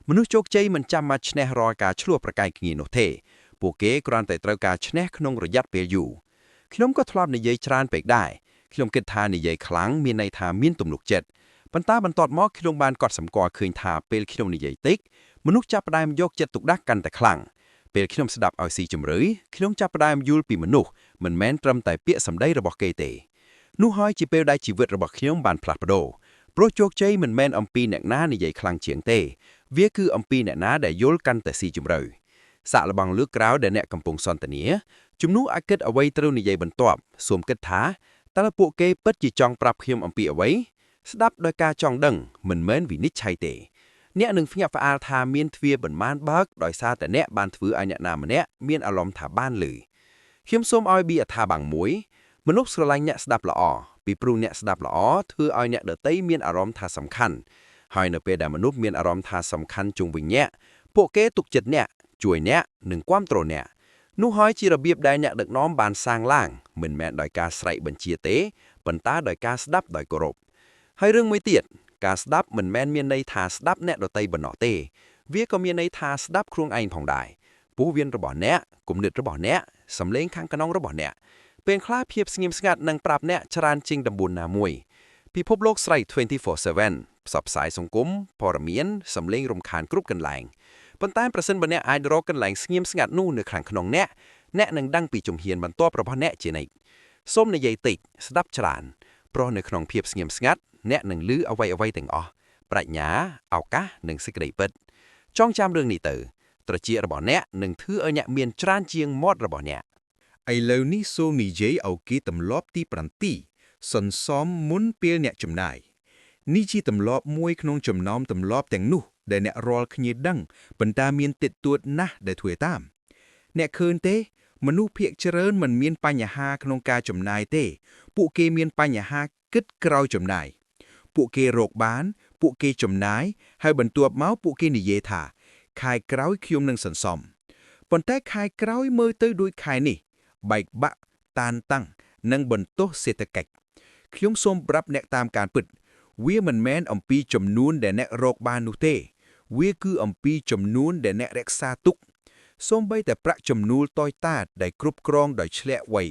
មនុស្សជោគជ័យមិនចាំបាច់ឈ្នះរាល់ការឈ្លោះប្រកែកគ្នានោះទេពួកគេគ្រាន់តែត្រូវការឈ្នះក្នុងរយៈពេលយូរខ្ញុំក៏ធ្លាប់និយាយច្រើនពេកដែរខ្ញុំគិតថានិយាយខ្លាំងមានន័យថាមានទំនុកចិត្តប៉ុន្តែបន្ទាប់មកខ្ញុំបានកត់សម្គាល់ឃើញថាពេលខ្ញុំនិយាយតិចមនុស្សចាប់ផ្ដើមយកចិត្តទុកដាក់កាន់តែខ្លាំងពេលខ្ញុំស្ដាប់ឲ្យស៊ីជម្រៅខ្ញុំចាប់ផ្ដើមយល់ពីមនុស្សមិនមែនត្រឹមតែពាក្យសម្ដីរបស់គេទេនោះហើយជាពេលដែលជីវិតរបស់ខ្ញុំបានផ្លាស់ប្ដូរព្រោះជោគជ័យមិនមែនអំពីអ្នកណានិយាយខ្លាំងជាងទេវាគឺអំពីអ្នកណាដែលយល់កាន់តែស៊ីជម្រៅសាកល្បងលើកក្រោយដែលអ្នកកំពុងសន្ទនាជំនួសឲ្យគិតអ្វីត្រូវនិយាយបន្ទាប់សូមគិតថាតើពួកគេពិតជាចង់ប្រាប់ខ្ញុំអំពីអ្វីស្ដាប់ដោយការចង់ដឹងមិនមែនវិនិច្ឆ័យទេ អ្នកនឹងភ្ញាក់ផ្អើលថាមានទ្វារប៉ុន្មានបើកដោយសារតែអ្នកបានធ្វើឲ្យអ្នកណាម្នាក់មានអារម្មណ៍ថាបានលឺខ្ញុំសូមឲ្យប៊ីអថាបាំងមួយមនុស្សស្រឡាញ់អ្នកស្ដាប់ល្អពីព្រោះអ្នកស្ដាប់ល្អធ្វើឲ្យអ្នកដទៃមានអារម្មណ៍ថាសំខាន់ហើយនៅពេលដែលមនុស្សមានអារម្មណ៍ថាសំខាន់ជុំវិញអ្នកពួកគេទុកចិត្តអ្នកជួយអ្នកនិងគាំទ្រអ្នកនោះហើយជារបៀបដែលអ្នកដឹកនាំបានសាងឡើងមិនមែនដោយការស្រែកបញ្ជាទេប៉ុន្តែដោយការស្ដាប់ដោយគោរពហើយរឿងមួយទៀតការស្ដាប់មិនមែនមានន័យថាស្ដាប់អ្នកដទៃប៉ុណ្ណោះទេវាក៏មានន័យថាស្ដាប់ខ្លួនឯងផងដែរពោះវៀនរបស់អ្នកគំនិតរបស់អ្នកសំឡេងខាងក្នុងរបស់អ្នកពេលខ្លះភាពស្ងៀមស្ងាត់នឹងប្រាប់អ្នកច្រើនជាងតំបន់ណាមួយពិភពលោកស្រ័យ24/7ផ្សព្វផ្សាយសង្គមព័ត៌មានសំឡេងរំខានគ្រប់កន្លែងប៉ុន្តែប្រសិនបើអ្នកអាចរកកន្លែងស្ងៀមស្ងាត់នោះនៅខាងក្នុងអ្នកអ្នកនឹងដឹងពីជំហានបន្ទាប់របស់អ្នកជានិច្ចសូមនិយាយតិចស្ដាប់ច្រើនព្រោះនៅក្នុងភាពស្ងៀមស្ងាត់អ្នកនឹងឮអ្វីៗទាំងអស់ប្រាជ្ញាឱកាសនិងសេចក្តីពិតចងចាំរឿងនេះទៅត្រចៀករបស់អ្នកនឹងធ្វើឲ្យអ្នកមានច្រើនជាងមាត់របស់អ្នក ឥឡូវនេះសូមនិយាយឲ្យគេទម្លាប់ទី7សន្សំមុនពេលអ្នកចំណាយនេះជាទម្លាប់មួយក្នុងចំណោមទម្លាប់ទាំងនោះដែលអ្នករាល់គ្នាដឹងប៉ុន្តែមានតិចតួចណាស់ដែលធ្វើតាម អ្នកឃើញទេ មនុស្សភាគច្រើនមិនមានបញ្ហាក្នុងការចំណាយទេ ពួកគេមានបញ្ហាគិតក្រោយចំណាយពួកគេរកបាន ពួកគេចំណាយហើយបន្ទាប់មកពួកគេនិយាយថា ខែក្រោយខ្ញុំនឹងសន្សំប៉ុន្តែខែក្រោយមើលទៅដូចខែនេះ បែកបាក់តានតឹងនិងបន្ទោសសេដ្ឋកិច្ចខ្ញុំសូមប្រាប់អ្នកតាមការពិត វាមិនមែនអំពីចំនួនដែលអ្នករកបាននោះទេ វាគឺអំពីចំនួនដែលអ្នករក្សាទុកសូម្បីតែប្រាក់ចំណូលតូចតាចដែលគ្រប់គ្រងដោយឆ្លាតវៃ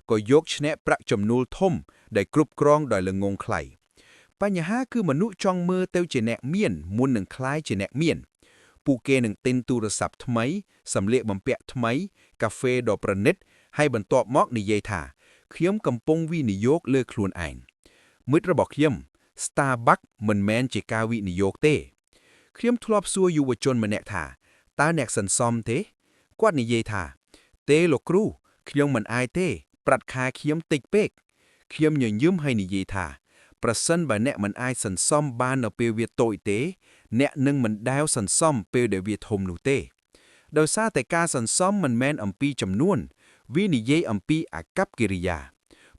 ក៏យកឈ្នះប្រាក់ចំណូលធំដែលគ្រប់គ្រងដោយល្ងង់ខ្លៃបញ្ហាគឺមនុស្សចង់មើលទៅជាអ្នកមានមុននឹងក្លាយជាអ្នកមាន ពួកគេនឹងទិញទូរស័ព្ទថ្មីសម្លៀកបំពាក់ថ្មី កាហ្វេដ៏ប្រណិតហើយបន្ទាប់មកនិយាយថាខ្ញុំកំពុងវិនិយោគលើខ្លួនឯងមិត្តរបស់ខ្ញុំ Starbucks មិនមែនជាការវិនិយោគទេខ្ញុំធ្លាប់សួរយុវជនម្នាក់ថាតើអ្នកសន្សំទេគាត់និយាយថា ទេលោកគ្រូខ្ញុំមិនអាចទេ ប្រាក់ខែខ្ញុំតិចពេកខ្ញុំញញឹមហើយនិយាយថា ប្រសិនបើអ្នកមិនអាចសន្សំបាននៅពេលវាតូចទេ អ្នកនឹងមិនដែលសន្សំពេលដែលវាធំនោះទេដោយសារតែការសន្សំមិនមែនអំពីចំនួនវានិយាយអំពីអាកប្បកិរិយា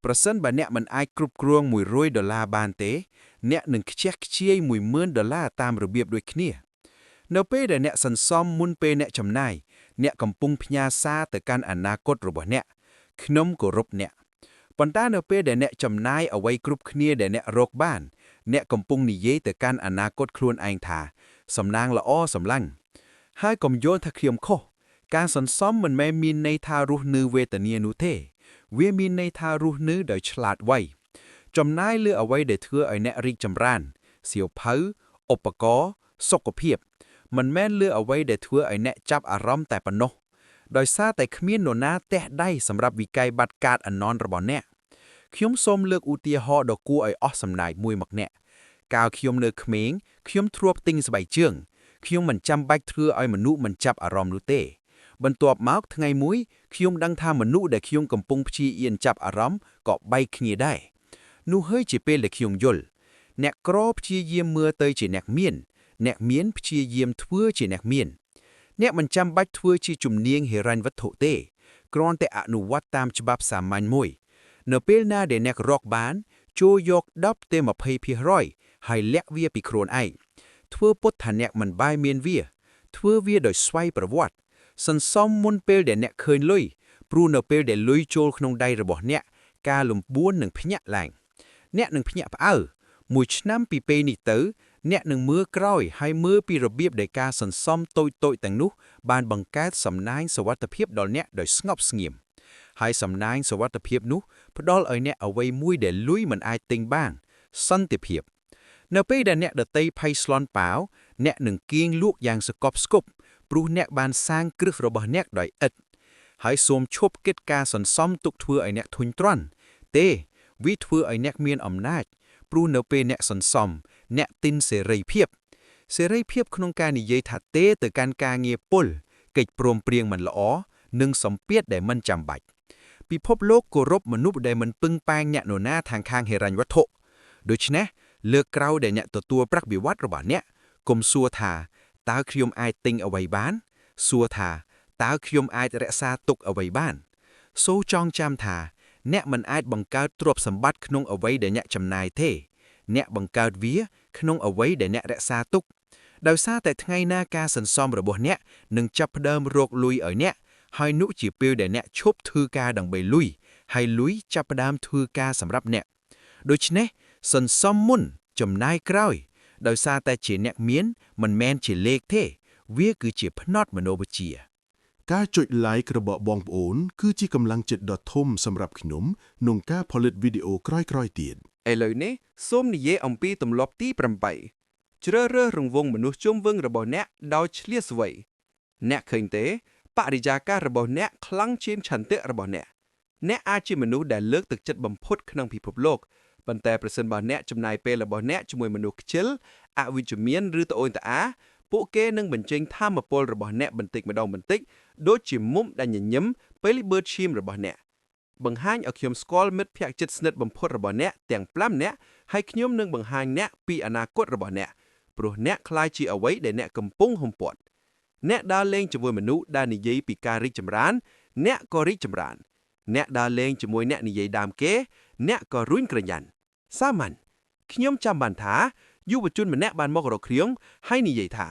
ប្រសិនបើអ្នកមិនអាចគ្រប់គ្រង100ដុល្លារបានទេ អ្នកនឹងខ្ជះខ្ជាយ10000ដុល្លារតាមរបៀបដូចគ្នា នៅពេលដែលអ្នកសន្សំមុនពេលអ្នកចំណាយអ្នកកំពុងផ្ញើសារទៅកាន់អនាគតរបស់អ្នកខ្ញុំគោរពអ្នកប៉ុន្តែនៅពេលដែលអ្នកចំណាយអ្វីគ្រប់គ្នាដែលអ្នករកបាន អ្នកកំពុងនិយាយទៅកាន់អនាគតខ្លួនឯងថា សំណាងល្អសម្លាញ់ហើយកុំយល់ថាខ្ញុំខុសការសន្សំមិនមែនមានន័យថារស់នៅវេទនានោះទេ វាមានន័យថារស់នៅដោយឆ្លាតវៃចំណាយលើអ្វីដែលធ្វើឲ្យអ្នករីកចម្រើនសៀវភៅឧបករណ៍សុខភាពមិនមែនលើអ្វីដែលធ្វើឲ្យអ្នកចាប់អារម្មណ៍តែប៉ុណ្ណោះដោយសារតែគ្មាននរណាទះដៃសម្រាប់វិក័យប័ត្រកាតអណនរបស់អ្នកខ្ញុំសូមលើកឧទាហរណ៍ដ៏គួរឲ្យអស់សំណើចមួយមកអ្នកកាលខ្ញុំនៅក្មេងខ្ញុំធ្លាប់ទិញស្បែកជើងខ្ញុំមិនចាំបាច់ធ្វើឲ្យមនុស្សមិនចាប់អារម្មណ៍នោះទេ បន្ទាប់មកថ្ងៃមួយខ្ញុំដឹងថាមនុស្សដែលខ្ញុំកំពុងព្យាយាមចាប់អារម្មណ៍ក៏បែកគ្នាដែរនោះហើយជាពេលដែលខ្ញុំយល់អ្នកក្រព្យាយាមមើលទៅជាអ្នកមាន អ្នកមានព្យាយាមធ្វើជាអ្នកមាន អ្នកមិនចាំបាច់ធ្វើជាជំនាញហិរញ្ញវត្ថុទេគ្រាន់តែអនុវត្តតាមច្បាប់សាមញ្ញមួយ នៅពេលណាដែលអ្នករកបានចូលយក10ទៅ20%ហើយលាក់វាពីខ្លួនឯងធ្វើពុតថាអ្នកមិនបាយមានវា ធ្វើវាដោយស្វ័យប្រវត្តិសន្សំមុនពេលដែលអ្នកឃើញលុយព្រោះនៅពេលដែលលុយចូលក្នុងដៃរបស់អ្នក ការលំបួននឹងភ្ញាក់ឡើងអ្នកនឹងភ្ញាក់ផ្អើលមួយឆ្នាំពីពេលនេះទៅ អ្នកនឹងមើលក្រោយហើយមើលពីរបៀបដែលការសន្សំតូចៗទាំងនោះបានបង្កើតសំណាញសុវត្ថិភាពដល់អ្នកដោយស្ងប់ស្ងៀមហើយសំណាញសុវត្ថិភាពនោះផ្ដល់ឲ្យអ្នកអ្វីមួយដែលលុយមិនអាចទិញបានសន្តិភាព នៅពេលដែលអ្នកដទៃភ័យស្លន់ប៉ាវអ្នកនឹងគៀងលក់យ៉ាងសកប់ស្គប់ព្រោះអ្នកបានសាងគ្រឹះរបស់អ្នកដោយឥតហើយសូមឈប់គិតការសន្សំទុកធ្វើឲ្យអ្នកធុញទ្រាន់ទេវាធ្វើឲ្យអ្នកមានអំណាចព្រោះនៅពេលអ្នកសន្សំអ្នកទិញសេរីភាពសេរីភាពក្នុងការនិយាយថាទេទៅកាន់ការងារពុលកិច្ចព្រមព្រៀងមិនល្អនិងសម្ពាធដែលមិនចាំបាច់ពិភពលោកគោរពមនុស្សដែលមិនពឹងប៉ែងអ្នកនរណាខាងខាងហិរញ្ញវត្ថុដូច្នេះលើកក្រោយដែលអ្នកទទួលប្រាក់បៀវត្សរបស់អ្នក កុំសួរថាតើខ្ញុំអាចទិញអ្វីបាន សួរថាតើខ្ញុំអាចរក្សាទុកអ្វីបាន សូមចងចាំថា អ្នកមិនអាចបង្កើតទ្រព្យសម្បត្តិក្នុងអ្វីដែលអ្នកចំណាយទេ អ្នកបង្កើតវាក្នុងអ្វីដែលអ្នករក្សាទុក ដោយសារតែថ្ងៃណាការសន្សំរបស់អ្នកនឹងចាប់ផ្ដើមរកលុយឲ្យអ្នក ហើយនោះជាពេលដែលអ្នកឈប់ធ្វើការដើម្បីលុយហើយលុយចាប់ផ្ដើមធ្វើការសម្រាប់អ្នកដូច្នេះសន្សំមុនចំណាយក្រោយ ដោយសារតែជាអ្នកមានមិនមែនជាលេខទេ វាគឺជាផ្នត់មនោវិជ្ជា ការចុច like របស់បងប្អូន គឺជាកម្លាំងចិត្តដ៏ធំសម្រាប់ខ្ញុំក្នុងការផលិតវីដេអូក្រោយៗទៀត ឥឡូវនេះសូមនិយាយអំពីទម្លាប់ទី8ជ្រើសរើសរង្វង់មនុស្សជុំវិញរបស់អ្នកដោយឆ្លៀសវៃអ្នកឃើញទេបរិយាកាសរបស់អ្នកខ្លាំងជាងឆន្ទៈរបស់អ្នកអ្នកអាចជាមនុស្សដែលលើកទឹកចិត្តបំផុតក្នុងពិភពលោកប៉ុន្តែប្រសិនបើអ្នកចំណាយពេលរបស់អ្នកជាមួយមនុស្សខ្ជិលអវិជ្ជមានឬត្អូញត្អែរពួកគេនឹងបញ្ចេញធម៌ពលរបស់អ្នកបន្តិចម្ដងបន្តិចដូចជាមុំដែលញញឹមពេលបឺតឈាមរបស់អ្នក បង្ហាញឲ្យខ្ញុំស្គាល់មិត្តភក្តិជិតស្និទ្ធបំផុតរបស់អ្នកទាំង5នាក់ហើយខ្ញុំនឹងបង្ហាញអ្នកពីអនាគតរបស់អ្នកព្រោះអ្នកក្លាយជាអ្វីដែលអ្នកកំពុងហុំព័ទ្ធអ្នកដើរលេងជាមួយមនុស្សដែលនិយាយពីការរីកចម្រើន អ្នកក៏រីកចម្រើន អ្នកដើរលេងជាមួយអ្នកនិយាយដើមគេ អ្នកក៏រុញក្រញាន់សាមញ្ញខ្ញុំចាំបានថាយុវជនម្នាក់បានមករកខ្ញុំហើយនិយាយថា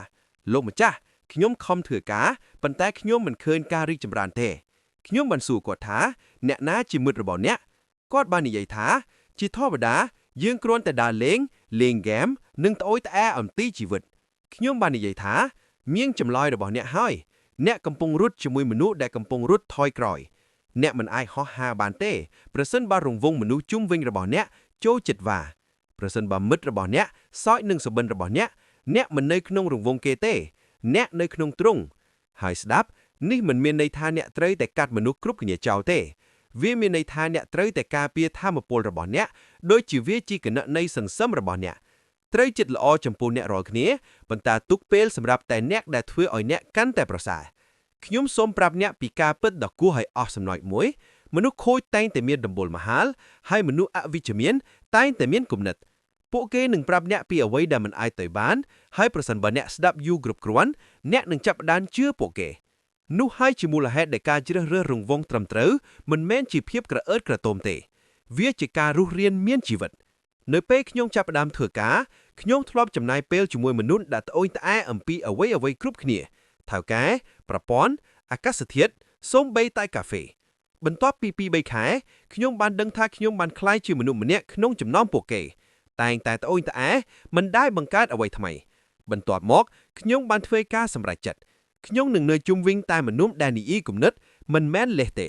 លោកម្ចាស់ខ្ញុំខំធ្វើការប៉ុន្តែខ្ញុំមិនឃើញការរីកចម្រើនទេខ្ញុំបានសួរគាត់ថាអ្នកណាជាមិត្តរបស់អ្នកគាត់បាននិយាយថាជាធម្មតាយើងគ្រាន់តែដើរលេងលេងហ្គេមនិងត្អូញត្អែរអំពីជីវិតខ្ញុំបាននិយាយថាមានចម្លើយរបស់អ្នកហើយអ្នកកំពុងរត់ជាមួយមនុស្សដែលកំពុងរត់ថយក្រោយអ្នកមិនអាចហោះហើរបានទេប្រសិនបើរង្វង់មនុស្សជុំវិញរបស់អ្នកចូលចិត្តវ៉ាប្រសិនបើមិត្តរបស់អ្នកសោចនឹងសុបិនរបស់អ្នកអ្នកមិននៅក្នុងរង្វង់គេទេអ្នកនៅក្នុងទ្រុងហើយស្ដាប់នេះមិនមានន័យថាអ្នកត្រូវតែកាត់មនុស្សគ្រប់គ្នាចោលទេវាមានន័យថាអ្នកត្រូវតែការពារធម៌ពលរបស់អ្នកដូចជាវាជាគណនីសន្សំរបស់អ្នកត្រូវចិត្តល្អចំពោះអ្នករាល់គ្នាប៉ុន្តែទុកពេលសម្រាប់តែអ្នកដែលធ្វើឲ្យអ្នកកាន់តែប្រសើរខ្ញុំសូមប្រាប់អ្នកពីការពិតដ៏គួរឲ្យអស់សំណើចមួយមនុស្សខូចតែងតែមានដំបូលមហាលហើយមនុស្សអវិជ្ជមានតែងតែមានគំនិតពួកគេនឹងប្រាប់អ្នកពីអ្វីដែលមិនអាចទៅបានហើយប្រសិនបើអ្នកស្ដាប់យូរគ្រប់គ្រាន់អ្នកនឹងចាប់ផ្ដើមជឿពួកគេនោះហើយជាមូលហេតុដែលការជ្រើសរើសរង្វង់ត្រឹមត្រូវមិនមែនជាភាពក្រអឺតក្រទមទេវាជាការរស់រានមានជីវិតនៅពេលខ្ញុំចាប់ផ្ដើមធ្វើការខ្ញុំធ្លាប់ចំណាយពេលជាមួយមនុស្សដែលត្អូញត្អែរអំពីអ្វីអ្វីគ្រប់គ្នាថៅកែប្រព័ន្ធអាកាសធាតុសូម្បីតែកាហ្វេបន្ទាប់ពី2 3ខែខ្ញុំបានដឹងថាខ្ញុំបានក្លាយជាមនុស្សម្នាក់ក្នុងចំណោមពួកគេតែងតែត្អូញត្អែរមិនដែលបង្កើតអ្វីថ្មីបន្ទាប់មកខ្ញុំបានធ្វើការសម្រេចចិត្តខ្ញុំនឹងនៅជុំវិញតែមនុស្សដែលនិយាយគំនិតមិនមែនលេសទេ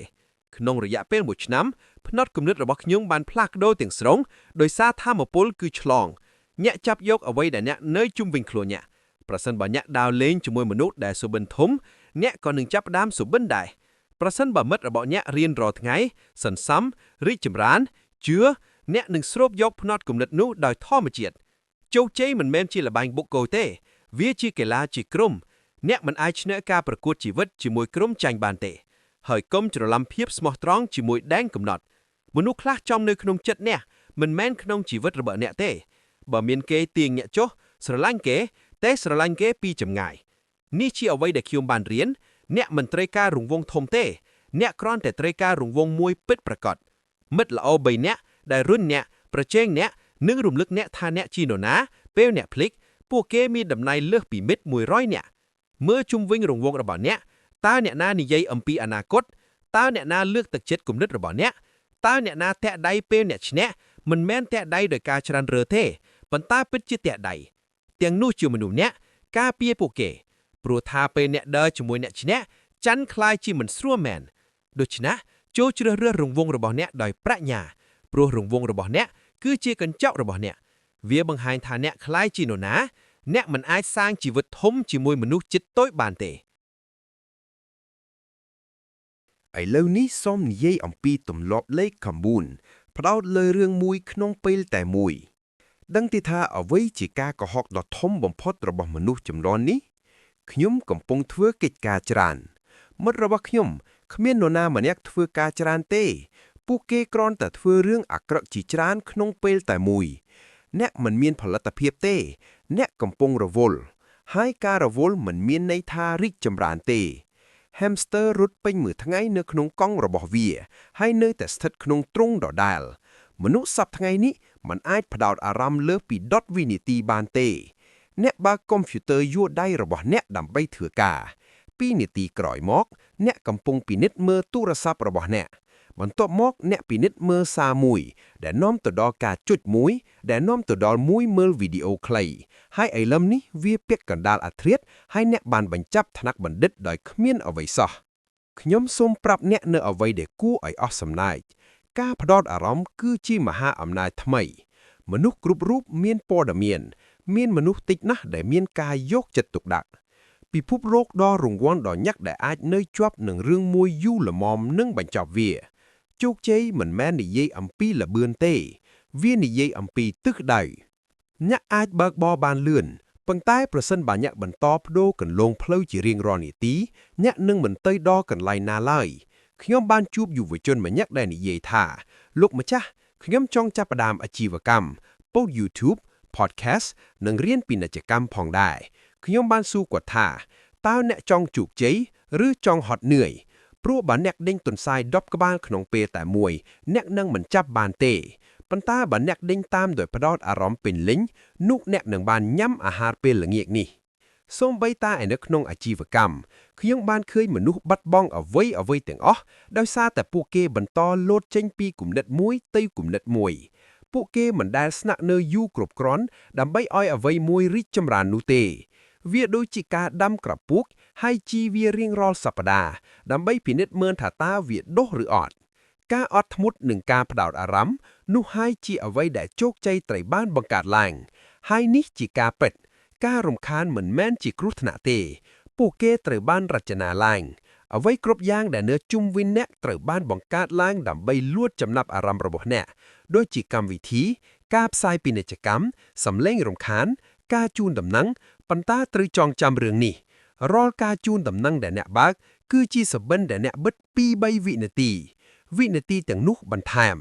ក្នុងរយៈពេល1ឆ្នាំផ្នត់គំនិតរបស់ខ្ញុំបានផ្លាស់ប្ដូរទាំងស្រុងដោយសារធម៌ពលគឺឆ្លងអ្នកចាប់យកអ្វីដែលអ្នកនៅជុំវិញខ្លួនអ្នកប្រសិនបើអ្នកដើរលេងជាមួយមនុស្សដែលសុបិនធំអ្នកក៏នឹងចាប់ផ្ដើមសុបិនដែរប្រសិនបើមិត្តរបស់អ្នករៀនរាល់ថ្ងៃសន្សំរីកចម្រើនជឿអ្នកនឹងស្រូបយកផ្នត់គំនិតនោះដោយធម្មជាតិជោគជ័យមិនមែនជាល្បែងបុគ្គលទេវាជាកីឡាជាក្រុមអ្នកមិនអាចឈ្នះការប្រកួតជីវិតជាមួយក្រុមចាញ់បានទេហើយកុំច្រឡំភាពស្មោះត្រង់ជាមួយដែនកំណត់មនុស្សខ្លះចំនៅក្នុងចិត្តអ្នកមិនមែនក្នុងជីវិតរបស់អ្នកទេបើមានគេទាញអ្នកចុះស្រឡាញ់គេតែស្រឡាញ់គេពីចម្ងាយនេះជាអ្វីដែលខ្ញុំបានរៀនអ្នកមិនត្រូវការរង្វង់ធំទេអ្នកគ្រាន់តែត្រូវការរង្វង់មួយពិតប្រាកដមិត្តល្អ3នាក់ដែលរុញអ្នកប្រជែងអ្នកនិងរំលឹកអ្នកថាអ្នកជានរណាពេលអ្នកភ្លេចពួកគេមានតម្លៃលើសពីមិត្ត100នាក់មើលជុំវិញរង្វង់របស់អ្នកតើអ្នកណានិយាយអំពីអនាគតតើអ្នកណាលើកទឹកចិត្តគំនិតរបស់អ្នកតើអ្នកណាតាក់ដៃពេលអ្នកឈ្នះមិនមែនតាក់ដៃដោយការច្រានរើទេប៉ុន្តែពិតជាតាក់ដៃទាំងនោះជាមនុស្សអ្នកការពារពួកគេព្រោះថាពេលអ្នកដើរជាមួយអ្នកឈ្នះចាន់ខ្លាយជាមិនស្រួលមែនដូច្នេះចូលជ្រើសរើសរង្វង់របស់អ្នកដោយប្រាជ្ញាព្រោះរង្វង់របស់អ្នកគឺជាកញ្ចក់របស់អ្នកវាបង្ហាញថាអ្នកខ្លាយជានរណាអ្នកមិនអាចសាងជីវិតធំជាមួយមនុស្សចិត្តតូចបានទេ ឥឡូវនេះសូមនិយាយអំពីទម្លាប់លេខ9ផ្ដោតលើរឿងមួយក្នុងពេលតែមួយដឹងទេថាអ្វីជាការកុហកដ៏ធំបំផុតរបស់មនុស្សជំនាន់នេះខ្ញុំកំពុងធ្វើកិច្ចការច្រើនមិត្តរបស់ខ្ញុំគ្មាននរណាម្នាក់ធ្វើការច្រើនទេពួកគេគ្រាន់តែធ្វើរឿងអាក្រក់ជាច្រើនក្នុងពេលតែមួយអ្នកមិនមានផលិតភាពទេអ្នកកំពុងរវល់ ហើយការរវល់មិនមានន័យថារីកចម្រើនទេ Hamster រត់ពេញមួយថ្ងៃនៅក្នុងកង់របស់វា ហើយនៅតែស្ថិតក្នុងទ្រុងដដែល មនុស្សសព្វថ្ងៃនេះមិនអាចផ្ដោតអារម្មណ៍លើសពី10វិនាទីបានទេ អ្នកបើកកុំព្យូទ័រយួរដៃរបស់អ្នកដើម្បីធ្វើការ2នាទីក្រោយមក អ្នកកំពុងពិនិត្យមើលទូរស័ព្ទរបស់អ្នក បន្ទាប់មកអ្នកពិនិត្យមើលសារមួយ ដែលនាំទៅដល់ការចុចមួយ ដែលនាំទៅដល់មួយមើលវីដេអូខ្លី ហើយឥឡូវនេះវាពាក់កណ្ដាលអាធ្រាត្រហើយអ្នកបានបញ្ចប់ថ្នាក់បណ្ឌិតដោយគ្មានអ្វីសោះខ្ញុំសូមប្រាប់អ្នកនៅអ្វីដែលគួរឲ្យអស់សំណើចការផ្ដោតអារម្មណ៍គឺជាមហាអំណាចថ្មី មនុស្សគ្រប់រូបមានព័ត៌មាន មានមនុស្សតិចណាស់ដែលមានការយកចិត្តទុកដាក់ពិភពលោកដ៏រង្វាន់ដ៏ញ៉ាក់ដែលអាចនៅជាប់នឹងរឿងមួយយូរល្មមនឹងបញ្ចប់វា ជោគជ័យមិនមែននិយាយអំពីល្បឿនទេ វានិយាយអំពីទិសដៅអ្នកអាចបើកបរបានលឿនប៉ុន្តែប្រសិនបើអ្នកបន្តបដូរកន្លងផ្លូវជារៀងរាល់នាទីអ្នកនឹងមិនទៅដល់កន្លែងណាឡើយខ្ញុំបានជួបយុវជនម្នាក់ដែលនិយាយថាលោកម្ចាស់ខ្ញុំចង់ចាប់ផ្ដើមអាជីវកម្មពោល YouTube podcast និងរៀនពាណិជ្ជកម្មផងដែរខ្ញុំបានសួរគាត់ថាតើអ្នកចង់ជោគជ័យឬចង់ហត់នឿយព្រោះបើអ្នកដេញទន្សាយ10ក្បាលក្នុងពេលតែមួយអ្នកនឹងមិនចាប់បានទេប៉ុន្តែបើអ្នកដេញតាមដោយផ្ដោតអារម្មណ៍ពេញលេញនោះអ្នកនឹងបានញ៉ាំអាហារពេលល្ងាចនេះសូម្បីតែឯនៅក្នុងអាជីវកម្មខ្ញុំបានឃើញមនុស្សបាត់បង់អ្វីអ្វីទាំងអស់ដោយសារតែពួកគេបន្តលោតចេញពីគំនិតមួយទៅគំនិតមួយពួកគេមិនដែលស្នាក់នៅយូរគ្រប់គ្រាន់ដើម្បីឲ្យអ្វីមួយរីកចម្រើននោះទេវាដូចជាការដាំក្រពូកហើយជីវារៀងរាល់សប្តាហ៍ដើម្បីពិនិត្យមើលថាតើវាដុះឬអត់ការអត់ធ្មត់និងការផ្ដោតអារម្មណ៍នោះហើយជាអ្វីដែលជោគជ័យត្រូវបានបង្កើតឡើងហើយនេះជាការពិតការរំខានមិនមែនជាគ្រោះថ្នាក់ទេពួកគេត្រូវបានរចនាឡើងអ្វីគ្រប់យ៉ាងដែលនៅជុំវិញអ្នកត្រូវបានបង្កើតឡើងដើម្បីលួចចំណាប់អារម្មណ៍របស់អ្នកដូចជាកម្មវិធីការផ្សាយពាណិជ្ជកម្មសំឡេងរំខាន ការជូនដំណឹងប៉ុន្តែត្រូវចងចាំរឿងនេះរាល់ការជូនដំណឹងដែលអ្នកបើកគឺជាសបិនដែលអ្នកបិទ2 3វិនាទីវិនាទីទាំងនោះបន្ថែម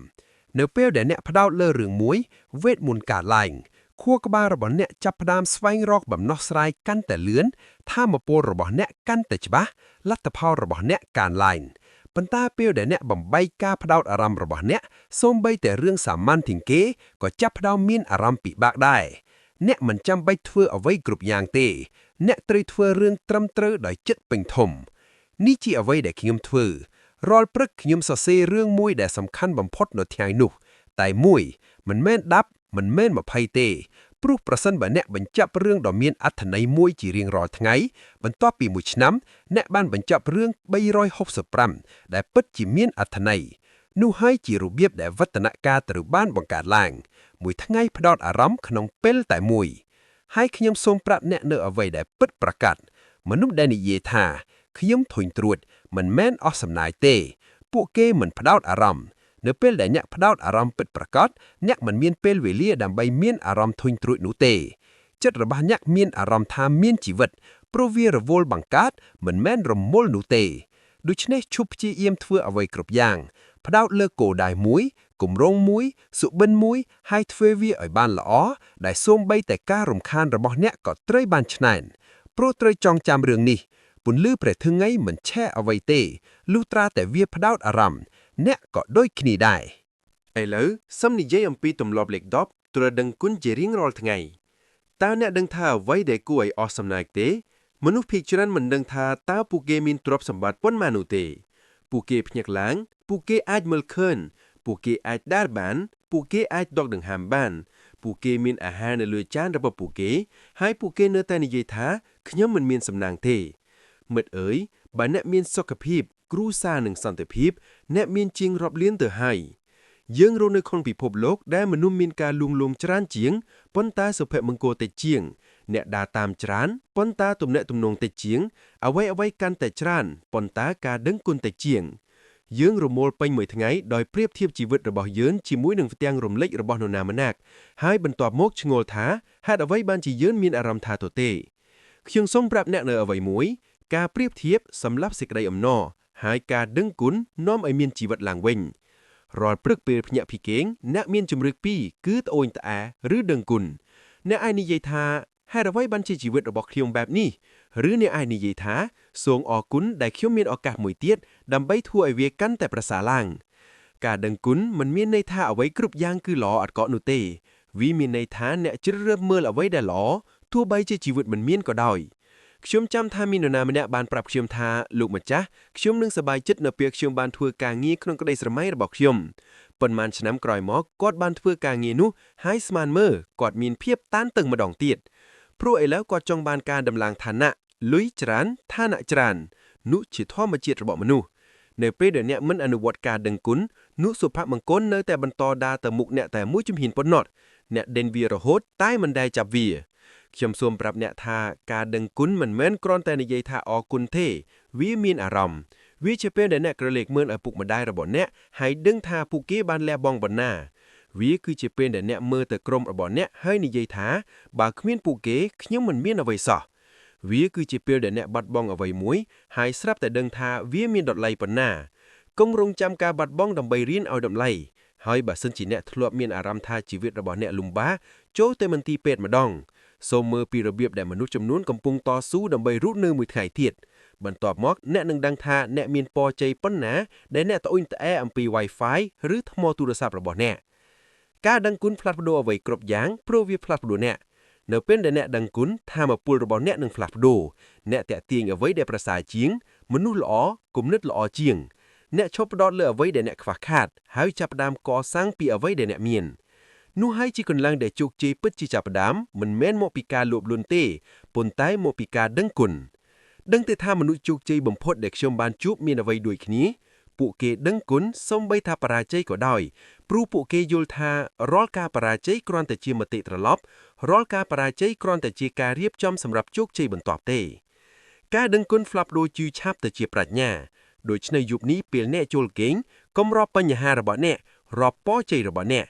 នៅពេលដែលអ្នកផ្ដោតលើរឿងមួយវេទមន្តកើតឡើងខួរក្បាលរបស់អ្នកចាប់ផ្ដើមស្វែងរកបំណោះស្រាយកាន់តែលឿនធម៌ពលរបស់អ្នកកាន់តែច្បាស់លទ្ធផលរបស់អ្នកកើនឡើងប៉ុន្តែពេលដែលអ្នកបំបែកការផ្ដោតអារម្មណ៍របស់អ្នកសូម្បីតែរឿងសាមញ្ញជាងគេក៏ចាប់ផ្ដើមមានអារម្មណ៍ពិបាកដែរអ្នកមិនចាំបាច់ធ្វើអ្វីគ្រប់យ៉ាងទេអ្នកត្រូវធ្វើរឿងត្រឹមត្រូវដោយចិត្តពេញធំនេះជាអ្វីដែលខ្ញុំធ្វើរាល់ព្រឹកខ្ញុំសរសេររឿងមួយដែលសំខាន់បំផុតនៅថ្ងៃនោះតែមួយមិនមែន10មិនមែន20ទេព្រោះប្រសិនបើអ្នកបញ្ចប់រឿងដ៏មានអត្ថន័យមួយជារៀងរាល់ថ្ងៃបន្ទាប់ពីមួយឆ្នាំអ្នកបានបញ្ចប់រឿង365ដែលពិតជាមានអត្ថន័យនោះហើយជារបៀបដែលវឌ្ឍនការត្រូវបានបង្កើតឡើងមួយថ្ងៃផ្ដោតអារម្មណ៍ក្នុងពេលតែមួយហើយខ្ញុំសូមប្រាប់អ្នកនៅអ្វីដែលពិតប្រាកដមនុស្សដែលនិយាយថាខ្ញុំធុញទ្រួតមិនមែនអស់សំណើចទេពួកគេមិនផ្ដោតអារម្មណ៍នៅពេលដែលអ្នកផ្ដោតអារម្មណ៍ពិតប្រាកដអ្នកមិនមានពេលវេលាដើម្បីមានអារម្មណ៍ធុញទ្រួចនោះទេចិត្តរបស់អ្នកមានអារម្មណ៍ថាមានជីវិតព្រោះវារវល់បង្កើតមិនមែនរមល់នោះទេដូច្នេះឈប់ព្យាយាមធ្វើអ្វីគ្រប់យ៉ាងផ្ដោតលើគោលដៅមួយគម្រោងមួយសុបិនមួយហើយធ្វើវាឲ្យបានល្អដែលសូម្បីតែការរំខានរបស់អ្នកក៏ត្រូវបានឆ្នែនព្រោះត្រូវចងចាំរឿងនេះពន្លឺព្រះថ្ងៃមិនឆេះអ្វីទេលុះត្រាតែវាផ្ដោតអារម្មណ៍អ្នកក៏ដូចគ្នាដែរឥឡូវសូមនិយាយអំពីទម្លាប់លេខ10ត្រូវដឹងគុណជារៀងរាល់ថ្ងៃតើអ្នកដឹងថាអ្វីដែលគួរឲ្យអស់សំណើចទេមនុស្សភាគច្រើនមិនដឹងថាតើពួកគេមានទ្រព្យសម្បត្តិប៉ុន្មាននោះទេពួកគេភ្ញាក់ឡើងពួកគេអាចមើលឃើញពួកគេអាចដើរបានពួកគេអាចដកដង្ហើមបានពួកគេមានអាហារនៅលើចានរបស់ពួកគេហើយពួកគេនៅតែនិយាយថាខ្ញុំមិនមានសំណាងទេមិត្តអើយបើអ្នកមានសុខភាពគ្រួសារនិងសន្តិភាពអ្នកមានជាងរាប់លានទៅហើយយើងរស់នៅក្នុងពិភពលោកដែលមនុស្សមានការលួងលោមច្រើនជាងប៉ុន្តែសុភមង្គលតិចជាងអ្នកដើរតាមច្រើនប៉ុន្តែទំនាក់ទំនងតិចជាងអ្វីអ្វីកាន់តែច្រើនប៉ុន្តែការដឹងគុណតិចជាងយើងរមូលពេញមួយថ្ងៃដោយប្រៀបធៀបជីវិតរបស់យើងជាមួយនឹងផ្ទាំងរំលេចរបស់នរណាម្នាក់ហើយបន្ទាប់មកឆ្ងល់ថាហេតុអ្វីបានជាយើងមានអារម្មណ៍ថាទទេខ្ញុំសូមប្រាប់អ្នកនៅអ្វីមួយការប្រៀបធៀបសម្រាប់សេចក្តីអំណរហើយការដឹងគុណនាំឲ្យមានជីវិតឡើងវិញរាល់ព្រឹកពេលភ្ញាក់ពីគេងអ្នកមានជំរឿពីរគឺត្អូញត្អែឬដឹងគុណអ្នកឯងនិយាយថា ហេតុអ្វីបានជាជីវិតរបស់ខ្ញុំបែបនេះឬអ្នកអាចនិយាយថាសូមអរគុណដែលខ្ញុំមានឱកាសមួយទៀតដើម្បីធ្វើឲ្យវាកាន់តែប្រសើរឡើងការដឹងគុណមិនមានន័យថាអ្វីគ្រប់យ៉ាងគឺល្អអត់កក់នោះទេវាមានន័យថាអ្នកជ្រើសរើសមើលអ្វីដែលល្អទោះបីជាជីវិតមិនមានក៏ដោយខ្ញុំចាំថាមាននរណាម្នាក់បានប្រាប់ខ្ញុំថាលោកម្ចាស់ខ្ញុំនឹងសប្បាយចិត្តនៅពេលខ្ញុំបានធ្វើការងារក្នុងក្តីស្រមៃរបស់ខ្ញុំប៉ុន្មានឆ្នាំក្រោយមកគាត់បានធ្វើការងារនោះហើយស្មានមើលគាត់មានភាពតានតឹងម្ដងទៀតព្រោះឥឡូវគាត់ចង់បានការដំឡើងឋានៈលុយច្រើនឋានៈច្រើននោះជាធម្មជាតិរបស់មនុស្សនៅពេលដែលអ្នកមិនអនុវត្តការដឹងគុណនោះសុភមង្គលនៅតែបន្តដើរទៅមុខអ្នកតែមួយជំហានប៉ុណ្ណោះអ្នកដេញវារហូតតែមិនដែលចាប់វាខ្ញុំសូមប្រាប់អ្នកថាការដឹងគុណមិនមែនគ្រាន់តែនិយាយថាអរគុណទេវាមានអារម្មណ៍វាជាពេលដែលអ្នកក្រឡេកមើលឪពុកម្ដាយរបស់អ្នកហើយដឹងថាពួកគេបានលះបង់ប៉ុណ្ណាវាគឺជាពេលដែលអ្នកមើលទៅក្រុមរបស់អ្នកហើយនិយាយថាបើគ្មានពួកគេខ្ញុំមិនមានអ្វីសោះវាគឺជាពេលដែលអ្នកបាត់បង់អ្វីមួយហើយស្រាប់តែដឹងថាវាមានតម្លៃប៉ុណ្ណាកុំរងចាំការបាត់បង់ដើម្បីរៀនឲ្យតម្លៃហើយបើសិនជាអ្នកធ្លាប់មានអារម្មណ៍ថាជីវិតរបស់អ្នកលំបាកចូលទៅមន្ទីរពេទ្យម្ដងសូមមើលពីរបៀបដែលមនុស្សចំនួនកំពុងតស៊ូដើម្បីរស់នៅមួយថ្ងៃទៀតបន្ទាប់មកអ្នកនឹងដឹងថាអ្នកមានពរជ័យប៉ុណ្ណាដែលអ្នកត្អូញត្អែអំពី Wi-Fi ឬថ្មទូរស័ព្ទរបស់អ្នកការដឹងគុណផ្លាស់ប្ដូរអ្វីគ្រប់យ៉ាងព្រោះវាផ្លាស់ប្ដូរអ្នកនៅពេលដែលអ្នកដឹងគុណថាមពលរបស់អ្នកនឹងផ្លាស់ប្ដូរអ្នកតាក់ទាញអ្វីដែលប្រសើរជាងមនុស្សល្អគំនិតល្អជាងអ្នកឈប់ផ្ដោតលើអ្វីដែលអ្នកខ្វះខាតហើយចាប់ផ្ដើមកសាងពីអ្វីដែលអ្នកមាននោះហើយជាកន្លងដែលជោគជ័យពិតជាចាប់ផ្ដើមមិនមែនមកពីការលោភលន់ទេប៉ុន្តែមកពីការដឹងគុណដឹងទេថាមនុស្សជោគជ័យបំផុតដែលខ្ញុំបានជួបមានអ្វីដូចគ្នាពួកគេដឹងគុណសូម្បីថាបរាជ័យក៏ដោយព្រោះពួកគេយល់ថារាល់ការបរាជ័យគ្រាន់តែជាមតិត្រឡប់រាល់ការបរាជ័យគ្រាន់តែជាការរៀបចំសម្រាប់ជោគជ័យបន្ទាប់ទេការដឹងគុណផ្លាស់ប្ដូរជឿឆាប់ទៅជាប្រាជ្ញាដូច្នេះយប់នេះពេលអ្នកចូលគេងកុំរាប់បញ្ហារបស់អ្នករាប់ពរជ័យរបស់អ្នក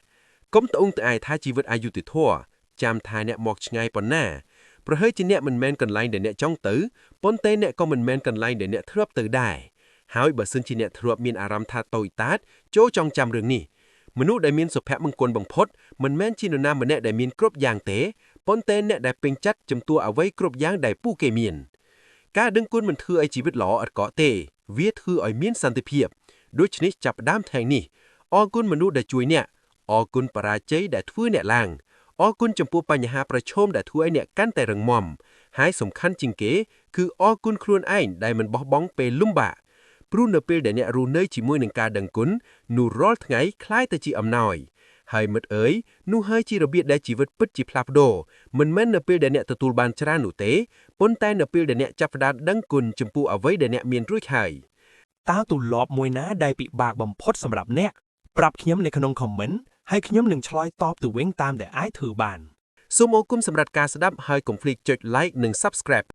កុំត្អូញត្អែថាជីវិតអយុត្តិធម៌ចាំថាអ្នកមកឆ្ងាយប៉ុណ្ណាប្រហែលជាអ្នកមិនមែនកន្លែងដែលអ្នកចង់ទៅប៉ុន្តែអ្នកក៏មិនមែនកន្លែងដែលអ្នកធ្លាប់ទៅដែរហើយបើសិនជាអ្នកធ្លាប់មានអារម្មណ៍ថាតូចតាចចូលចងចាំរឿងនេះមនុស្សដែលមានសុភមង្គលបំផុតមិនមែនជានរណាម្នាក់ដែលមានគ្រប់យ៉ាងទេប៉ុន្តែអ្នកដែលពេញចិត្តចំនួនអ្វីគ្រប់យ៉ាងដែលពួកគេមានការដឹងគុណមិនធ្វើឲ្យជីវិតល្អឥតកក់ទេវាធ្វើឲ្យមានសន្តិភាពដូច្នេះចាប់ផ្ដើមថ្ងៃនេះអរគុណមនុស្សដែលជួយអ្នកអរគុណបរាជ័យដែលធ្វើអ្នកឡើងអរគុណចំពោះបញ្ហាប្រឈមដែលធ្វើឲ្យអ្នកកាន់តែរឹងមាំហើយសំខាន់ជាងគេគឺអរគុណខ្លួនឯងដែលមិនបោះបង់ពេលលំបាកព្រោះនៅពេលដែលអ្នករស់នៅជាមួយនឹងការដឹងគុណនោះរាល់ថ្ងៃក្លាយទៅជាអំណោយហើយមិត្តអើយនោះហើយជារបៀបដែលជីវិតពិតជាផ្លាស់ប្ដូរមិនមែននៅពេលដែលអ្នកទទួលបានច្រើននោះទេប៉ុន្តែនៅពេលដែលអ្នកចាប់ផ្ដើមដឹងគុណចំពោះអ្វីដែលអ្នកមានរួចហើយ តើទម្លាប់មួយណាដែលពិបាកបំផុតសម្រាប់អ្នកប្រាប់ខ្ញុំនៅក្នុង comment ហើយខ្ញុំនឹងឆ្លើយតបទៅវិញតាមដែលអាចធ្វើបាន សូមអរគុណសម្រាប់ការស្ដាប់ហើយកុំភ្លេចចុច like និង Subscribe។